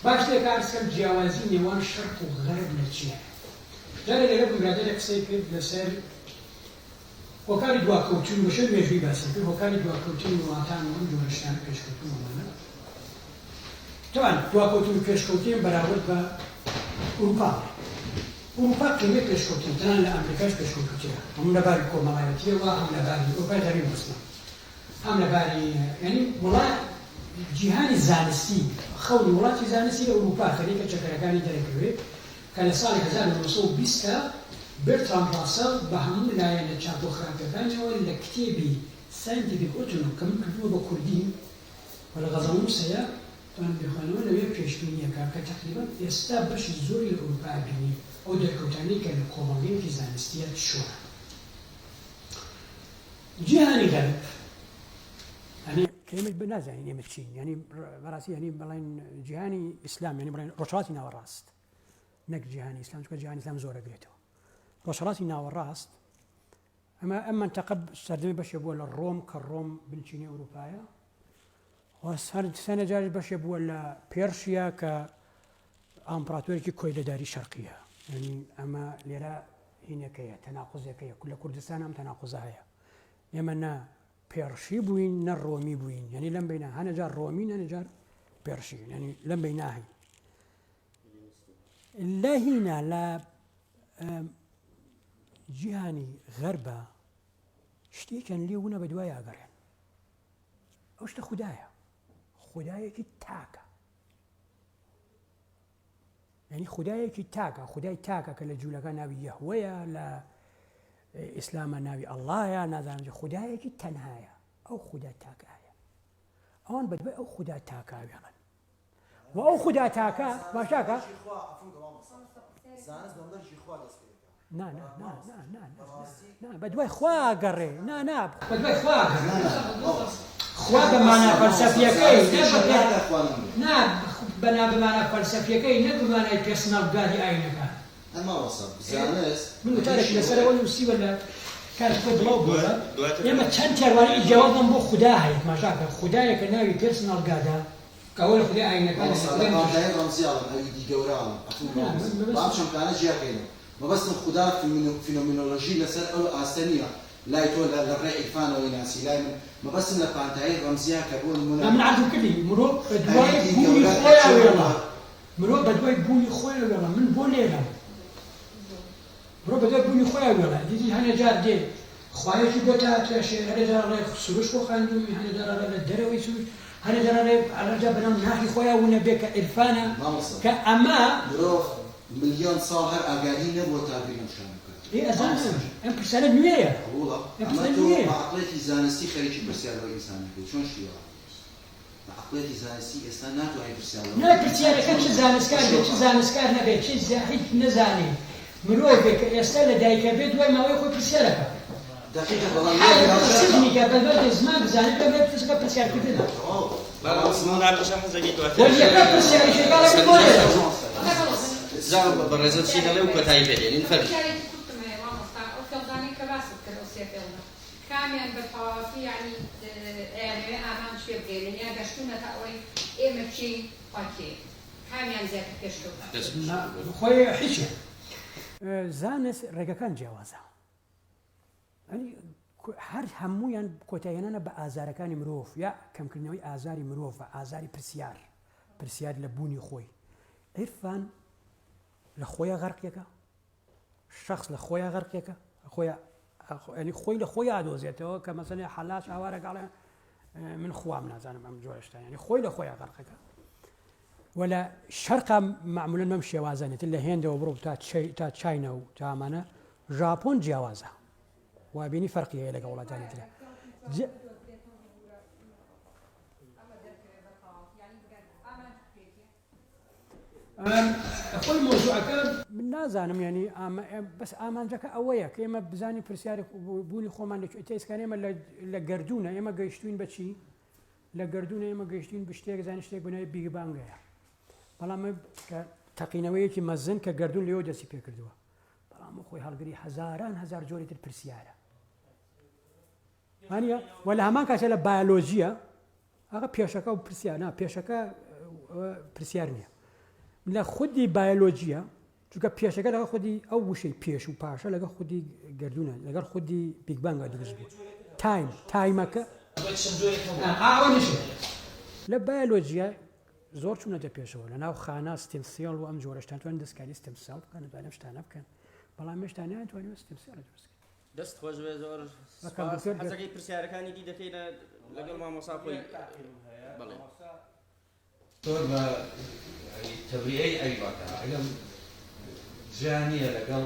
با شتێک عەرز کەم جیاوازی نێوان شەرق و غەرب لە چییە جارێ لێرە بووم برادەرێک قسەی کرد لەسەر هۆکاری دواکەوتن بە شێوەی مێژووی باسی کرد هۆکاری دواکەوتنی وڵاتان و ئەم جۆرە شتانە پێشکەوتن و ئەمانە تەبعەن دواکەوتن و پێشکەوتن بەراورد بە ئوروپا ئوروپا قیمەی پێشکەوتن تەنان لە ئەمریکاش پێشکەوتووترە هەم لە باری کۆمەڵایەتیەوە هەم لە باری ئوروپای غەربی مەسڵەن هەم لە باری یانی وڵات جیهانی زانستی خەونی وڵاتی زانستی لە ئوروپا خەریکە چەکەرەکانی دەرەکەوێ کە لە ساڵی 1920 دا بێرتراند ڕاسێڵ بە هەموو لایەنە چاک و خراپەکانیەوە لە کتێبی Scientific Autumn کە من کردوومە بە کوردی و لە غەزەڵنووس هەیە توانم بیخوێنەوە لەوێ پێشبینی ئەکا کە تەقریبەن ئێستا بەشی زۆری لە ئەوروپا ئەبینی ئەو دەرکەوتانەی کە لە کۆمەڵگەیەکی زانستیە چۆنە جیهانی غەرب یانی کە ئێمە نازانین ئێمە چین یانی بەڕاستی یانی بڵێن جیهانی ئیسلام یانی بڵێن ڕۆژهەڵاتی ناوەڕاست نەک جیهانی ئیسلام چونکە جیهانی ئیسلام زۆر ئەگرێتەوە ڕۆژهەڵاتی ناوەڕاست ئەمە ئەم مەنتەقە سەردەمی بەشێ بووە لە ڕۆم کە ڕۆم بنچینەی ئەوروپایە و سەر جاریش بەشێ بووە لە پێرشیا کە ئامپراتۆرێکی کۆیلەداری شەرقیە یعنی ئەمە لێرە هینەکەیە تەناقوزەکەیە لە کوردستان ئەم تەناقوزە هەیە ئێمە نە پێرشی بووین نە ڕۆمی بووین یعنی لەم بینە هەنە جار ڕۆمی نەنە جار پێرشی یعنی لەم بینە هەین لە هینا لە جیهانی غەربە شتێکیان لێ ونە بە دوای ئاگەڕێن ئەو شتە خودایە خودایەکی تاکە یعنی خودایەکی تاکە خودای تاکە کە لە جوولەکە ناوی یەهوەیە لە ئیسلامە ناوی ئەڵایە نازانم خودایەکی تەنهایە ئەو خودا تاکایە ئەوان بەدوای ئەو خودا تاکاوێڵن و ئەو خودا تاکە باشاکە نا نا نا نا نا نا بە دوای خوا گەڕێ نا نا بە دوای خوا خوا بە مانا فەلسەفیەکەی نا بەنا بە مانا فەلسەفیەکەی نەک بە مانای personal God ی ئاینەکان من وتارێکی لەسەرەوە نووسیوە لە کاتی خۆی بڵاو بووە ئێمە چەند تێڕوانینی جیاوازمان بۆ خودا هەیە تماشاکە خودایەکە ناوی personal God ە کە ئەوە لە خودای ئاینەکانە لە خودای مامۆستا لە پانتایی ڕەمزی ئەڵێم ئەوی دی گەورە ئەڵێم عەفوم مامۆستا با ئەم چەمکانە جیا کەینەوە مەبەستم خودا فینۆمینۆلۆژی لەسەر ئەو ئاستە نییە لای تۆ لە لە ڕێی عیرفانەوەی ناسی لای من مەبەستم لە پانتایی ڕەمزیە کە بۆ نمونە من عەرزم کردی مرۆڤ بە دوای ئەوی دی بوونی گەورە کە خۆیا چۆن وێڵە مرۆڤ بە دوای بوونی خۆیا وێڵە من بۆ لێرەم مرۆڤ بە دوای بوونی خۆیا وێڵە دیدی هەنێ جار دێ خوایەکی بۆ تاتراشێ هەنێ جار ئەڵێ سروشت بۆ خواندوومی هەنێ جار ئەڵێ لە دەرەوەی سروشت هەنێ جار ئەڵێ هەنێ جار بەناو ناخی خۆیا ونە بێ کە عیرفانە مامۆستا کە ئەمە مرۆڤ ملیۆن ساڵ هەر ئاگاهی نەبووە تا بیر لەم شتانە بکاتەوە. ئێ ئەزانم مامۆستا ئەم پرسیارە نوێیە قبوڵە ئەم ئەمە پرسیارە تۆ نوێیە. بە عەقڵێکی زانستی خەریکی پرسیار لەو ئینسانەکەی چۆن شتی وا هەبوو؟ بە عەقڵیەتی زانستی ئێستا ناتوانی پرسیار لەوە نا بکەی. پرسیارەکە چ زانستکار بێت چ زانستکار نەبێت چ هیچ نەزانێ مرۆڤێک کە ئێستا لە دایکە بێت دوای ماوەی خۆی پرسیارەکە دەقیقە بەڵام حاڵی لێرە خۆی سجنی کە بە دوای زمان بزانێت دوای ماوەی پرسەکە پرسیارکردنە. تەواو بەڵام بەڵام مناقەشە حەزەکەی دواتر وەلی یەکەم پرسیاریش ئەڵێ من بۆ لێرەم. جا بەڕێزت چی دەڵێ و کۆتایی پێ دێنین فەرموو. پرسیارێکی کورتم هەیە مامۆستا ئەو فێڵدانەی کە باست کرد ئەو سێ فێڵدە کامیان بە تەواوەتی یەعنی ئەیانەوێ ئامانج پێ بگەیەنن یا گەشتوونەتە ئەوەی ئێمە کێین خوا کێیە کامیان زیاتر پێشکەوتووە؟ نا خۆی هیچیان. زانست ڕێگەکان جیاوازە یانی هەر هەموویان کۆتایهێنانە بە ئازارەکانی مرۆڤ یا کەمکردنەوەی ئازاری مرۆڤە ئازاری پرسیار پرسیار لە بوونی خۆی عیرفان لە خۆیان غەرقیەکە شخص لە خۆیان غەرقیەکە خۆیان ینی خۆی لە خۆی ئادۆزێتەوە کە مەسەنێ حەلاش ئاوارەگەڵێ من خوام نازانم ئەم جۆرە شتان ینی خۆی لە خۆیان غەرقەکە و لە شەرقا مەعمولەن بەم شێوازە نیە لە هێندەوە بڕۆ تا تا چاینا و تا ئەمانە ژاپۆن جیاوازە وابینی فەرقی هەیە لەگەڵ وڵاتانی ترە خۆی مۆزوعەکە من نازانم ینی بەس ئامانجەکە ئەوەیە کە ئێمە بزانین پرسیاری بوونی خۆمان لە تێسکان ئێمە لە گردونە ئێمە گەیشتوین بەچی لە گەردوونە ئێمە گەیشتوین بە شتێک زانین شتێک بە ناوی Big Bang هەیە بەڵام کە تەقینەوەیەکی مەزن کە گەردوون لێەوە دەستی پێکردووە بەڵام خۆی هەڵگری هەزاران هەزار جۆری تر پرسیارە هەنیە و لە هەمان کاتە لە بایۆلۆژیە ئەغە پێشەکە و پرسیار نا پێشەکە پرسیار نییە لە خودی بایۆلۆژیە چونکە پێشەکە لەگەڵ خودی ئەو وشەی پێش و پاشە لەگەڵ خودی گەردوونە لەگەڵ خودی Big Bang ا دروست بوو time time ەکە لە بایۆلۆجیە زۆر چوونەتە پێشەوە لە ناو خانە stem cell و ئەم جۆرە شتان توان دەستکاری stem cell بکەن توانم شتانە بکەن بەڵام هێشتا نەیانتوانیوە stem cell دروست بکەن. دەست خۆش بێ زۆر سپاس حەزەکەی پرسیارەکانی دی دەکەینە لەگەڵ مامۆسا خۆی بەڵێ. زۆر بە یانی تەبریئەی عیلمەکە عیلم جیا نییە لەگەڵ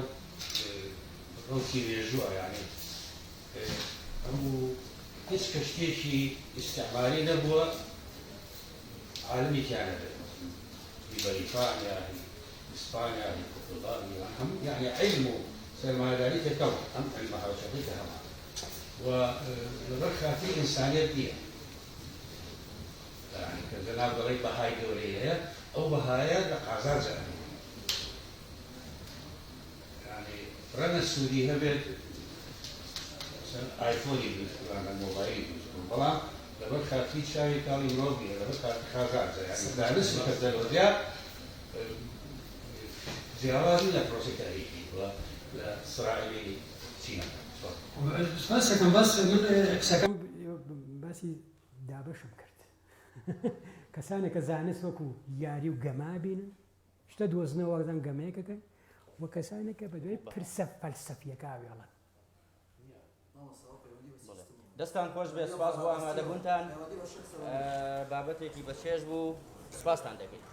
ڕەوتی مێژووە یانی هەموو هیچ کەشتییەکی ئیستعماری نەبووە عالمی تیا نەبێت مەسەلەن هی بەریتانیا هی ئیسپانیا هی پورتوگال هی هەموو یانی عیلم و سەرمایەداری تێکەڵ ئەم عیلمە هاوچەرخەی کە هەمانە و لەبەر خاتری ئینسانیەت نییە. یانی کە جەناب دەڵێی بەهای گەورەی هەیە، ئەو بەهایە لە قازانجا ئەبینی. یانی ڕەنگە سوودی هەبێت مەسەلەن ئایفۆنی دروست بکەن یان مۆبایلی دروست بکەن، بەڵام لەبەر خاتری چاوی کاڵی مرۆڤ نییە، لەبەر خاتری قازانجە. یانی زانست و تەکنەلۆژیا جیاواز نین لە پرۆسەی تاریخی و لە سڕاعی چینەکان. سپاس دەکەم بەس من قسەکەم باسی دابەشم کرد کەسانێک کە زانست وەکو یاری و گەمە بینن شتە دۆزنەوە وەزان گەمەیەکەکەن و کەسانێک کە بەدوای پرسە فەلسەفیەکە وێڵن. دەستان خۆش بێت سپاس بۆ ئامادەبوونتان بابەتێکی بەچێژ بوو سپاستان دەکەین.